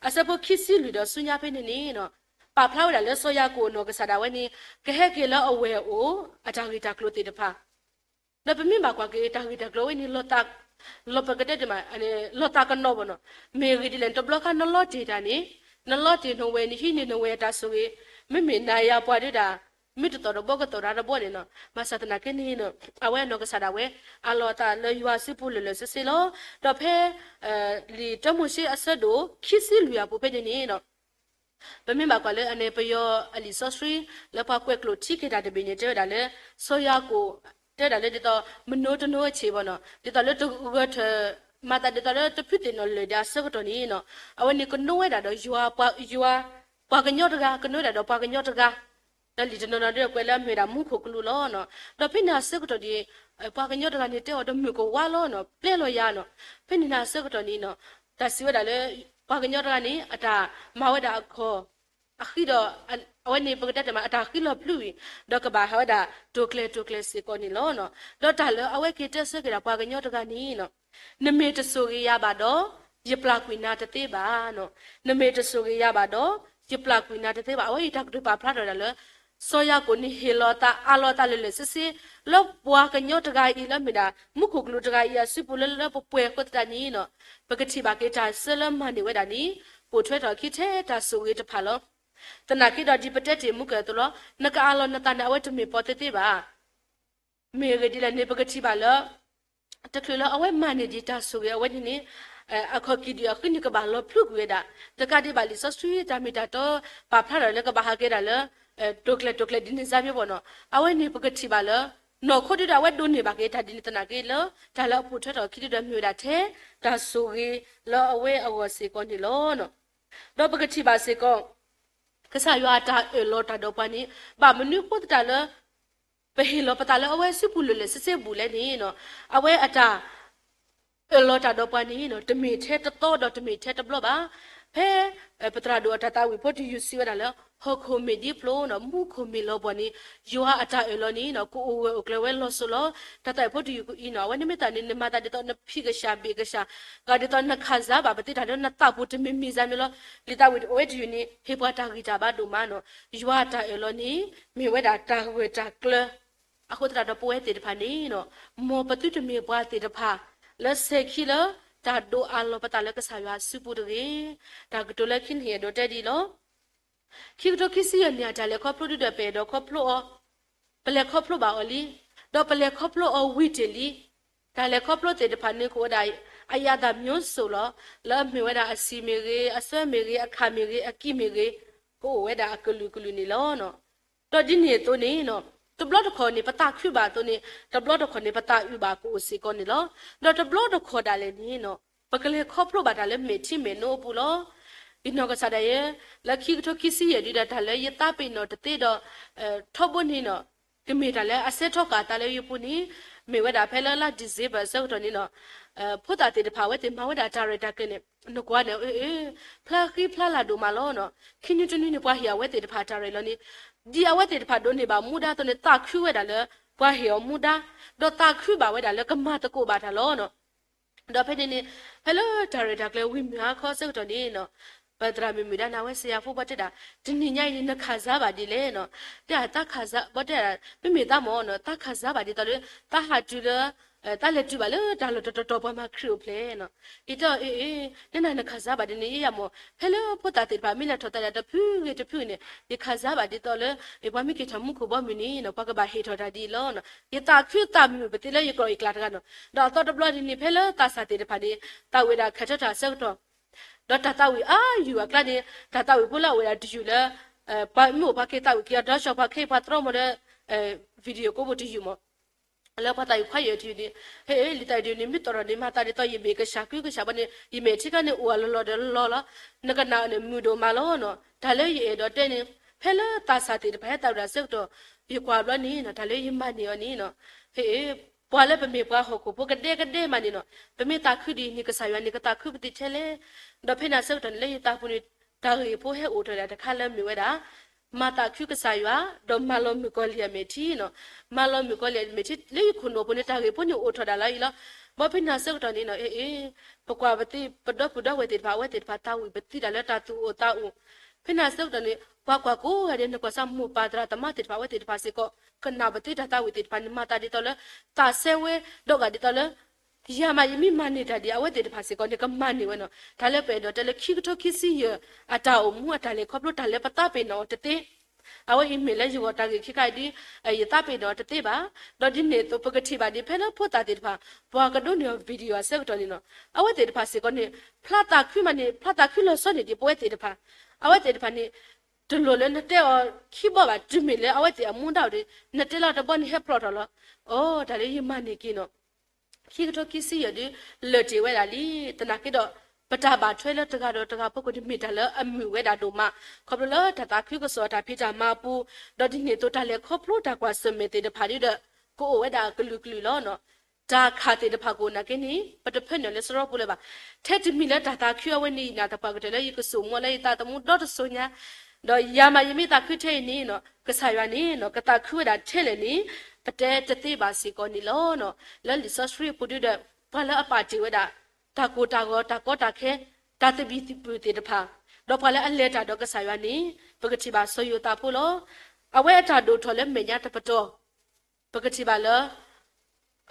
အဆၢဖိခံဆံလွံၢ်ဒီးဆူညါဖဲန့ၣ်န့ၣ်နီၤ, ပာ်ဖျါဝဲဒၣ်လၢစီၤယၤကိာ်အနီၢ်ကစၢ်ဒၣ်ဝဲန့ၣ် ကဟဲက့ၤလၢအဝဲၢ်အအိၣ် အတၢ်ဂ့ၢ်တၢ်ကျိၤသ့ၣ်တဖၣ် ဒီးပမ့ၢ်ဘၣ်ကွၢ်က့ၤတၢ်ဂ့ၢ်တၢ်ကျိၤဝဲန့ၣ် လီၤပကတဲတမး လီၤသးကနီၤဘၣ်နီၤ. မ့ၢ်ဂ့ၢ်ဒ်လဲၣ်န့ၣ် တဘျီခါနလီတ့ၢ်တၢ်န့ၣ်, နလီတ့ၢ်နဝဲၢ် နဟံးန့ၢ်နဝဲၢ်အတၢ်ဆိၣ်ဂ့ၤ, မ့မ့ၢ်နၤယၤပှၤဒုးဒၣ် မ့ၢ်တသီၣ်တဘီကသီၣ်တၢ်တဘီန့ၣ်နီၤ. ဘၣ်ဆၣ်သနာ်က့န့ၣ် အဝဲအနီၢ်ကစၢ်ဒၣ်ဝဲ အးလီၤအသးလၢယွၤစုပူၤလၢာ်လၢာ်ဆ့ဆ့လီၤ. ဒီးဖဲ လံာ်တၢမိၤၡ့အဆၢဒိၣ်ခံဆံလွံၢ်အပူၤဖဲန့ၣ်န့ၣ်နီၤ ပမ့ၢ်ဘၣ်ကွၢ်လၢအန့ၣ် ပယီၤအလံာ်စီဆှံ လၢပှၤကွဲးကျိာ်ထံက့ၤတၢ်တဘ့ၣ်န့ၣ် တဲဝဲဒၣ်လၢ စီၤယၤကိာ် တဲဝဲဒၣ်လၢဒ်သိး မနိတနိအဆ့ၣ်ဘၣ်နီၤ, ဒ်သိးလၢတဂၢၢ်ထၢၣ် မၤသးဒ်သိးလၢတဖုသ့ၣ်နီၣ်လၢာ်ဒၣ်အဆၢကတီၢ်န့ၣ်နီၤ, အဝဲန့ၣ်ကနိဝဲဒၣ်ဒီးယွၤ ယွၤ ပှၤကညီတဂၤ, ကနိဝဲဒၣ်ဒီးပှၤကညီတဂၤ ဒီးလံာ်တနီၤနီၤဒီးကွဲးလၢအမ့ၢ်ဝဲဒၣ်မူခိၣ်ကလူးလီၤနီၤ. ဒီးဖဲန့ၣ်အဆၢကတီၢ်န့ၣ် ပှၤကညီတဂၤန့ၣ် တဲအီၤဒီးမုၣ်ကဝါလီၤနီၤ, ပျဲလီၤယၤနီၤ. ဖဲန့ၣ်န့ၣ်အဆၢကတီၢ်န့ၣ်နီၤ, တၢ်စံးဝဲဒၣ်လၢ ပှၤကညီတဂၤန့ၣ် အတၢ်မၤဝဲဒၣ်အခီၣ် အဃံဒီး အဝဲန့ၣ်ပကတဲတမး အတၢ်ဃံလီၤပျုၢ်အံၤ, ဒီးကဘၣ်ဟးဝဲဒၣ်တိာ်ကျဲၤတိာ်ကျဲၤစ့ၢ်ကီးန့ၣ်လီၤနီၤ. ဒီးတၢ်လၢအဝဲက့ၤတဲဆၢက့ၤဒၣ်ပှၤကညီတဂၤန့ၣ်နီၤ, နမ့ၢ်တဆိၣ်ဂ့ၤယၤဘၣ်ဒီး ယပျၢ်ကွံာ်နၤတသ့ဘၣ်နီၤ. နမ့ၢ်တဆိၣ်ဂ့ၤယၤဘၣ်ဒီး ယပျၢ်ကွံာ်နၤတသ့ဘၣ်. အဝဲအံၤတၢ်ကတိၤပာ်ဖျါထီၣ်ဝဲဒၣ်လၢ စီၤယၤကိာ်န့ၣ်ဟ့ၣ်လီၤသးအးလီၤသးလၢာ်လၢာ်ဆ့ဆ့ လၢပှၤကညီတဂၤအံၤလၢမ့ၢ်ဒၣ် မူခိၣ်ကလူးတဂၤအံၤအစုပူၤလၢလၢပှဲၤပှဲၤအဃိသတးန့ၣ်နီၤ, ပကထံၣ်ဘၣ်က့ၤတၢ်ဆၢလၢမၤန့ၢ်ဝဲဒၣ်န့ၣ် ပိာ်ထွဲထီၣ်အခံထဲတၢ်ဆိၣ်ဂ့ၤတဖၣ်လီၤ. သနာ်က့ဒီးဒ်ပတဲတ့ၢ်မူကၢၢ်အသိးလီၤ, နကအးလီၤနသးန့ၣ် အဝဲတမ့ၢ်ပီသ့သ့ဘၣ်. မ့ၢ်ဂ့ၢ်ဒ်လဲၣ်န့ၣ် ပကထံၣ်ဘၣ်လၢ တချုးလၢအဝဲမၤန့ၢ်ဒံးတၢ်ဆိၣ်ဂ့ၤအဝဲန့ၣ်န့ၣ် အခီၣ်ကံၣ်ဒုၣ်အဃံန့ၣ်ကဘၣ်လီၤဖျုးကွံာ်ဝဲဒၣ်, တကးဒံးဘၣ်လံာ်စီဆှံတၢ်မ့ၢ်တၢ်တီပာ်ဖျါထီၣ်လၢကဘၣ်ဟးက့ၤဒၣ်လၢ တိာ်ကျဲၤတိာ်ကျဲၤဒ်န့ၣ်စါမ့ၢ်ဘၣ်နီၤ, အဝဲန့ၣ်ပကထံၣ်ဘၣ်လၢ နီၢ်ခိဒုဒီးအဝဲဒိးန့ၢ်ဘၣ်က့ၤတၢ်ဒ်န့ၣ်သနာ်က့လၢ တၢ်လၢအပိာ်ထွဲထီၣ်အခံဒုဒီးမ့ၢ်ဝဲဒၣ်ထဲ တၢ်ဆိၣ်ဂ့ၤလၢအဝဲအဂီၢ်စ့ၢ်ကီးန့ၣ်လီၤ. ဒီးပကထံၣ်ဘၣ်စ့ၢ်ကီး ကစၢ်ယွၤအတၢ်အၢၣ်လီၤတၢ်ဒီးပှၤန့ၣ် ဘၣ်မနုၤအဃိသတးလၢ ပဟ့ၣ်လီၤပသးလၢအဝဲစုပူၤလၢာ်လၢာ်ဆ့ဆ့ဘူးလဲၣ်န့ၣ်နီၤ, အဝဲအတၢ် အၢၣ်လီၤတၢ်ဒီးပှၤန့ၣ်နီၤ တမ့ၢ်ထဲတသီဒီးတမ့ၢ်ထဲတဘျီဘၣ်. ဖဲ ပသရၣ်ဒိၣ်အတၢ်သးဝံၣ်ဖိတယုၢ်စံးဝဲဒၣ်လၢ ဟီၣ်ခိၣ်မ့ၢ်ဒ်ဖျိနီၤ မူခိၣ်မ့ၢ်လီၤဘှီၣ်န့ၣ် ယွၤအတၢ်အၢၣ်လီၤန့ၣ်နီၤ ကအိၣ်ဝဲအိၣ်ကျဲၤဝဲလီၤစိၤလီၤ. တၢ်သးဝံၣ်ဖိတယုၢ်ကအံၤနီၤ အဝဲန့ၣ်မ့ၢ်သးန့ၣ် နမၤသးဒ်သိးနဖံးကစၢ်ဘ့ၣ်ကစၢ် ဂၤဒ်သိးနခးစါဘၣ်ပသ့တၢ်လၢနသးပူၤတမံၤမံၤစါမ့ၢ်လီၤ. လံာ်သးဝံၣ်အဝဲတယုၢ်န့ၣ် ဟ့ၣ်ပှၤတၢ်ဂံၢ်တၢ်ဘါဒိၣ်မးနီၤ ယွၤအတၢ်အၢၣ်လီၤန့ၣ် မ့ၢ်ဝဲဒၣ်တၢ်ဂၢၢ်တၢ်ကျၢၤ အဃိသတးဒီးပဝဲသ့ၣ်တဖၣ်န့ၣ်နီၤ မ်ပသုတမ့ၢ်ပှၤသ့ၣ်တဖၣ် လၢစဲၤခံလၢ တၢ်ဒိးအးလီၤပသးလၢကစၢ်ယွၤအစုပူၤတဂ့ၤ. တၢ်ကတိၤလၢခံန့ၣ်အဲၣ်ဒိးတဲဒ်အံၤလီၤ. ခံကထိခံဆံယဲၢ်နံၣ်အတၢ်လဲၤခီဖျိဒုဒီး ပအဲၣ်ဒိးခီဖျိအီၤ, ပလဲၤခီဖျိဘၣ်အီၤလံ, ဒီးပလဲၤခီဖျိအီၤဝံၤတ့ၢ်လံ. တၢ်လဲၤခီဖျိသ့ၣ်တဖၣ်န့ၣ် ကအိၣ်ဝဲဒၣ်အယၤသၣ်မျိုးစုံလီၤ. လၢအမ့ၢ်ဝဲဒၣ်အဆံးမ့ၢ်ဂ့ၤ, အဆၢမ့ၢ်ဂ့ၤ, အခၣ်မ့ၢ်ဂ့ၤ, အကံၢ်မ့ၢ်ဂ့ၤ, ကအိၣ်ဝဲဒၣ်အကလုာ်ကလုာ်န့ၣ်လီၤ. ဒီးဒ်န့ၣ်အသိးန့ၣ် တဘျီတခီၣ်န့ၣ် ပသးခုဘၣ်အသိးန့ၣ် တဘျီတခီၣ်န့ၣ် ပသးအုးဘၣ်ကအိၣ်စ့ၢ်ကီးန့ၣ်လီၤ. ဒီးတဘျီတခီၣ်ဒၣ်လဲာ်န့ၣ် ပကလဲၤခီဖျိဘၣ်တၢ်လၢမဲာ်ထံမဲာ်နိအပူၤလီၤ. ယနီၢ်ကစၢ်ဒၣ်ယဲ လၢခံကထိခံဆံယဲၢ်ဒုဒီး တၢ်လၢယသးပ့ၤနီၣ်တသ့ဒီး ထီဘိန့ၣ်နီၤ ကမ့ၢ်တၢ်လၢအစဲထီၣ်ဃာ်အသးလၢယပူၤန့ၣ် မ့ၢ်ဝဲဒၣ်ဖဲလၢလါ December အဆၢကတီၢ်န့ၣ်နီၤ ဖိသၣ်သ့ၣ်တဖၣ်အဝဲသ့ၣ်မၤဝဲဒၣ်တၢ်ရဲၣ်တၢ်ကျဲၤန့ၣ် နကွၢ်န့ၣ် အ့ၣ် ဖျါဃံဖျါလၤဒိၣ်မးလီၤနီၤ. ခံနွံတနွံန့ၣ် ပှၤဟ့ၣ်အဝဲသ့ၣ်တဖၣ်တၢ်ရဲၣ်လီၤန့ၣ် ဒ်အဝဲသ့ၣ်တဖၣ်ဒိးန့ၢ်ဘၣ်မူဒါအသိးန့ၣ် သးခုဝဲဒၣ်လၢ ပှၤဟ့ၣ်အီၤမူဒါ ဒီးသးခုဘၣ်ဝဲဒၣ်လၢကမၤသကိးဘၣ်တၢ်လီၤနီၤ. ဒီးဖဲန့ၣ်န့ၣ် ဖဲလၢတၢ်ရဲၣ်တၢ်ကျဲၤဝံၤမုၢ်ဟါခီဆၢကတီၢ်န့ၣ်နီၤ ပသရၣ်မုၣ်မုၣ်ဒါန့ၣ် အဝဲစံးယၤဖိဘၣ်တဲဒၣ် တနံၤညါအံၤန့ၣ် နခးစါဘၣ်ဒ်လဲၣ်နီၤ. တဲသးခးစါ ဘၣ်တဲဒၣ် မ့မ့ၢ်သးမ့ၢ်နီၤ သးခးစါဘၣ်ဒ်သိးလၢ သးဟးတုၤလၢ သးလဲၤတုၤဘၣ်လၢတၢ်လီၢ်တတီၤတီၤပှၤမၤခရံာ်အိၣ်ဖျဲၣ်နီၤ. အံၤတဲအီၤ အ့ၣ် အ့ၣ် နနၤနခးစါဘၣ်ဒ်န့ၣ် ယဲယမ့ၢ် ဖဲလၢဖိသၣ်သ့ၣ်တဖၣ်မ့ၢ်လဲၤထီၣ်သးဒၣ်တဖုဂ့ၤတဖုဂ့ၤန့ၣ် ယခးစါဘၣ်ဒ်သိးလၢ ပှၤမ့ၢ်က့ၤထီၣ်မူခိၣ်ဘီမုၢ်န့ၣ်နီၤ ပှၤကဘၣ်ဟ့ၣ်ထီၣ်တၢ်ဒ်အံၤလီၤနီၤ. ယသးခုသးမုာ်ပသ့လၢယကျိာ်ယကျဲတဂၤနီၤ. ဒီးအသီတဘျီဒ်န့ၣ် ဖဲလၢသးစၢ်သ့ၣ်တဖၣ်န့ၣ် သးဝံၣ်ဒၣ်ခဲထၢၣ်တၢ်ဆၢကတီၢ် ဒီးတၢ်သးဝံၣ်အါယုၢ်အကျါန့ၣ် တၢ်သးဝံၣ်ဖိလၢအအိၣ်ဝဲဒၣ်တယုၢ်လၢ ပှၤမ့ၢ်အိၣ်ပှၤက့ၤသးဝံၣ်က့ၤအီၤဒီး ပှၤခဲအံၤပှၤတြီမီၤဒီး video ကိးဘိတယုၢ်မး လၢပှၤသးဝံၣ်ခွါယဲၢ်တယုၢ်န့ၣ် ဟဲလံာ်သးဝံၣ်တယုၢ်န့ၣ် မ့ၢ်သီၣ်ထီၣ်န့ၣ် မၤသးဒ်သိးယမဲာ်ကဆှီ ကုကဆှီဘၣ်န့ၣ် ယမဲာ်ထံခါန့ၣ်အိၣ်အလီၢ်လီၢ်ဒီးလီၢ်လီၤ. နကနၣ်အီၤန့ၣ် မုာ်ဒိၣ်မးလီၤနီၤ. တၢ်လၢယအဲၣ်ဒိးတဲန့ၣ် ဖဲလၢသးစၢ်သ့ၣ်တဖၣ်ဟဲသးဝံၣ်ဒၣ်ဆၢကတီၢ် ယကွၢ်ဘျီန့ၣ်နီၤ တၢ်လၢယမၤန့ၢ်အီၤန့ၣ်နီၤ ဟဲ ပှၤလၢပမ့ၢ်ပှၤဟီၣ်ခိၣ်ဖိကဒဲကဒဲမးန့ၣ်နီၤ ပမ့ၢ်သးခုဒ်အံၤန့ၣ် ကစၢ်ယွၤန့ၣ် ကသးခုပသ့ထဲလဲၣ်. ဒီးဖဲန့ၣ်အဆၢကတီၢ်န့ၣ် လၢယသးပူၤန့ၣ် တၢ်ဂ့ၢ်ဖိဟဲအိၣ်ထီၣ်ဒၣ်တခါလၢမ့ၢ်ဝဲဒၣ် မၤသးခုကစၢ်ယွၤ ဒီးမၤလီၤမုၣ်ကီၤလံၢ်အမဲာ်ထံနီၤ. မၤလီၤမုၣ်ကီၤလံၢ်အမဲာ်ထံ လၢယခိၣ်နူာ်ပူၤန့ၣ် တၢ်ဂ့ၢ်ဖိန့ၣ်အိၣ်ထီၣ်ဒၣ်လၢအံၤလီၤ. ဘၣ်ဖဲန့ၣ်အဆၢကတီၢ်န့ၣ်နီၤ အ့ အ့ ပကွၢ်ပသ့ ပဒီပုၢ်ဒီဝဲၢ်သ့ၣ်တဖၣ် အဝဲသ့ၣ်တဖၣ်တၢ်ဝံၣ် ပသံတၢ်လၢတၢ်သူၣ်အိၣ်သးအိၣ်, ဖဲန့ၣ်အဆၢကတီၢ်န့ၣ် ပှၤကွၢ်ကိးဂၤဒဲး နကွၢ်စၢ်မိၢ်ပၢ်သရၣ်သမါသ့ၣ်တဖၣ် အဝဲသ့ၣ်တဖၣ်စ့ၢ်ကီး ကနၣ်ပသ့တၢ်သးဝံၣ်သ့ၣ်တဖၣ်န့ၣ် မၤသးဒ်သိးလၢ သးစဲဝဲ ဒီးဂၤဒ်သိးလၢ ယၤမးယမ့ၢ်မၤန့ၢ်တၢ်ဒ်အဝဲသ့ၣ်တဖၣ်စ့ၢ်ကီးန့ၣ် ကမၤန့ၢ်ဝဲနီၤ. တၢ်လၢပအဲၣ်ဒိးတဲလၢ ခံကထိခံဆံယဲၢ် အတၢ်အိၣ်မူအတၢ်လဲၤခီဖျိ တၢ်လၢပသးပ့ၤနီၣ်အီၤတသ့, အဝဲအံၤမ့ၢ်လၢယဂီၢ်တၢ်ဂ့ၢ်ခံခါအံၤဒ် ယသးပ့ၤနီၣ်အီၤတသ့ဘၣ်. ဒီးဒ်န့ၣ်အသိး ပကထံၣ်ဘၣ်ဒ်ဖဲလၢဖိသၣ်သ့ၣ်တဖၣ် ပှၤကဒိးန့ၢ်အီၤ video အဆၢကတီၢ်န့ၣ်နီၤ အဝဲသ့ၣ်တဖၣ်စ့ၢ်ကီးန့ၣ် ဖျါသးခုမးန့ၣ် ဖျါသးခုလီၤဆီန့ၣ်ဒ်ပဝဲသ့ၣ်တဖၣ်, အဝဲသ့ၣ်တဖၣ်န့ၣ် တလိၣ်လၢနတဲအီၤခံဘီဘၣ် တုၤမ့ၢ်လၢအဝဲသ့ၣ်အမူဒါအိၣ်ဒီး နတဲလီၤတဘီန့ၣ် ဟဲဖျိးထီၣ်လီၤ. အိ တၢ်လၢယမၤန့ၢ်က့ၤနီၤ ခံကထိခံဆံယဲၢ်ဒု လၢာ်တ့ၢ်ဝဲဒၣ်လံ. သနာ်က့ဒီး ပတၢ်ဘၣ်ထွဲလၢတဂၤဒီးတဂၤအဖီခိၣ်န့ၣ် မ့ၢ်တၢ်လၢအမုာ်ဝဲဒၣ်ဒိၣ်မး ခီဖျိလၢတၢ်သးခုကစီၣ်တၢ်ဖံးတၢ်မၤအပူၤ, ဒီးဒ်န့ၣ်အသိးတၢ်လဲၤခီဖျိတၢ်ကွၢ်ဆၢၣ်မဲာ်သ့ၣ်တဖၣ်ဒုဒီး ကအိၣ်ဝဲဒၣ်အကလုာ်ကလုာ်လီၤ. တၢ်ခးသ့ၣ်တဖၣ်ကအိၣ်နာ်က့န့ၣ် ပတဖၢနုာ်လၢစရီပူၤလၢၤဘၣ်. ထဲတမံၤလၢတၢ်သးခုအဝဲန့ၣ် ယနာ်သပှၢ်ကတၢၢ်လၢယကစိာ်မူလၢယသးသမူဒီတစိၤညါ ဒီးယၤမးယမ့ၢ်သးခုထဲအံၤန့ၣ်နီၤ ကစၢ်ယွၤန့ၣ်နီၤ ကသးခုဝဲဒၣ်ထဲလဲၣ်န့ၣ် ပတဲတသ့ဘၣ်စ့ၢ်ကီးန့ၣ်လီၤ. လၢလံာ်စီဆှံအပူၤဒုဒီး ပှၤလၢအပာ်တ့ၢ်ဝဲဒၣ် တၢ်ကိၢ်တၢ်ဂီၤ တၢ်ကီတၢ်ခဲ တၢ်သဘံၣ်သဘုၣ်သ့ၣ်တဖၣ်, ဒီးပှၤလၢအလဲၤတၢ်ဒီးကစၢ်ယွၤန့ၣ် ပကထံၣ်ဘၣ်စီၤယိၤသးဖိလီၤ. အဝဲအတၢ်ဒိၣ်ထီၣ်လၢမဲာ်ညါတပတီၢ် ပကထံၣ်ဘၣ်လၢ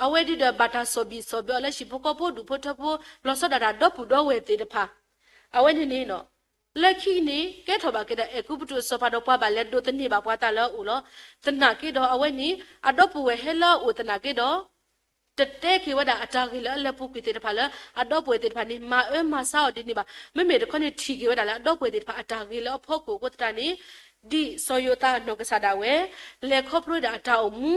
အဝဲဒုဒီးဘၣ်တၢ်စီၣ်ဘံၣ်စီၣ်ဘၢအီၤလၢဟံၣ်ဖိဃီဖိဒူၣ်ဖိထၢဖိ လီၤဆီဒၣ်တၢ်ဒီပုၢ်ဒီဝဲၢ်သ့ၣ်တဖၣ်, အဝဲန့ၣ်န့ၣ်နီၤ လၢခံန့ၣ် ကဲထီၣ်ဘၣ်က့ၤဒီးအဲၤကူပတူးအစီၤပၤဒီးပှၤဘၣ်လဲၤဒိးသန့ၤဘၣ်ပှၤသးလၢအအိၣ်လီၤ. သနာ်က့ဒီးအဝဲန့ၣ် အဒီပုၢ်ဝဲၢ်ဟဲလၢအအိၣ်သနာ်က့ဒီး တတဲက့ၤဝဲဒၣ်အတၢ်ဂ့ၢ်လၢအလဲၤပူၤကွံာ်သ့ၣ်တဖၣ်လၢ အဒီပုၢ်ဝဲၢ်သ့ၣ်တဖၣ်န့ၣ် မၤအၢမၤဆါအီၤဒ်န့ၣ်ဘၣ်. မ့မ့ၢ်တခီန့ၣ် ထံၣ်က့ၤဝဲဒၣ်လၢအဒီပုၢ်ဝဲၢ်သ့ၣ်တဖၣ်အတၢ်ဂ့ၢ်လၢအဖီခိၣ်အဃိသတးန့ၣ် ဒ်စီၤယိၤသးအနီၢ်ကစၢ်ဒၣ်ဝဲ လဲၤခီဖျိဝဲဒၣ်အတၢ်အိၣ်မူ,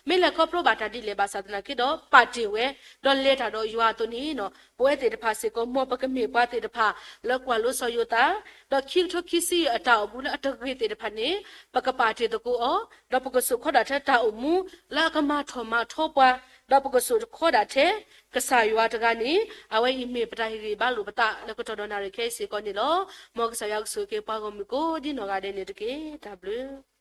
မ့ၢ်လဲၤခီဖျိဘၣ်တၢ်ဒ်လဲၣ်ဘၣ်ဆၣ်သနာ်က့ဒီး ပာ်တ့ၢ်ဝဲ, ဒီးလဲၤတၢ်ဒီးယွၤအသိးန့ၣ်နီၤ ပဝဲသ့ၣ်တဖၣ်စ့ၢ်ကီး မ်ပကမ့ၢ်ပှၤသ့ၣ်တဖၣ်လၢကွၢ်လိစီၤယိၤသး, ဒီးခံကထိခံဆံယဲၢ်အတၢ်အိၣ်မူလၢအတဂ့ၤသ့ၣ်တဖၣ်န့ၣ် ပကပာ်တ့ၢ်သကိးအီၤ, ဒီးပကစိာ်ခီဒၣ်ထဲတၢ်အိၣ်မူလၢအကမၤထီၣ်မၤထီပှၤ, ဒီးပကစိာ်ခီဒၣ်ထဲ ကစၢ်ယွၤတဂၤန့ၣ် အဝဲအံၤမ့ၢ်ပတၢ်ဟ့ၣ်ဂံၢ်ဘါလိာ်ပသးလၢကတီၢ်ဒီးနၣ်ရံၣ်ခဲအံၤစ့ၢ်ကီးန့ၣ်လီၤ. မ်ကစၢ်ယွၤကဆိၣ်ဂ့ၤက့ၤပှၤဂီၢ်မုၢ်ကိးဒ်နီၢ်ဂၤဒဲးန့ၣ်တက့ၢ်. တၢ်ဘျုး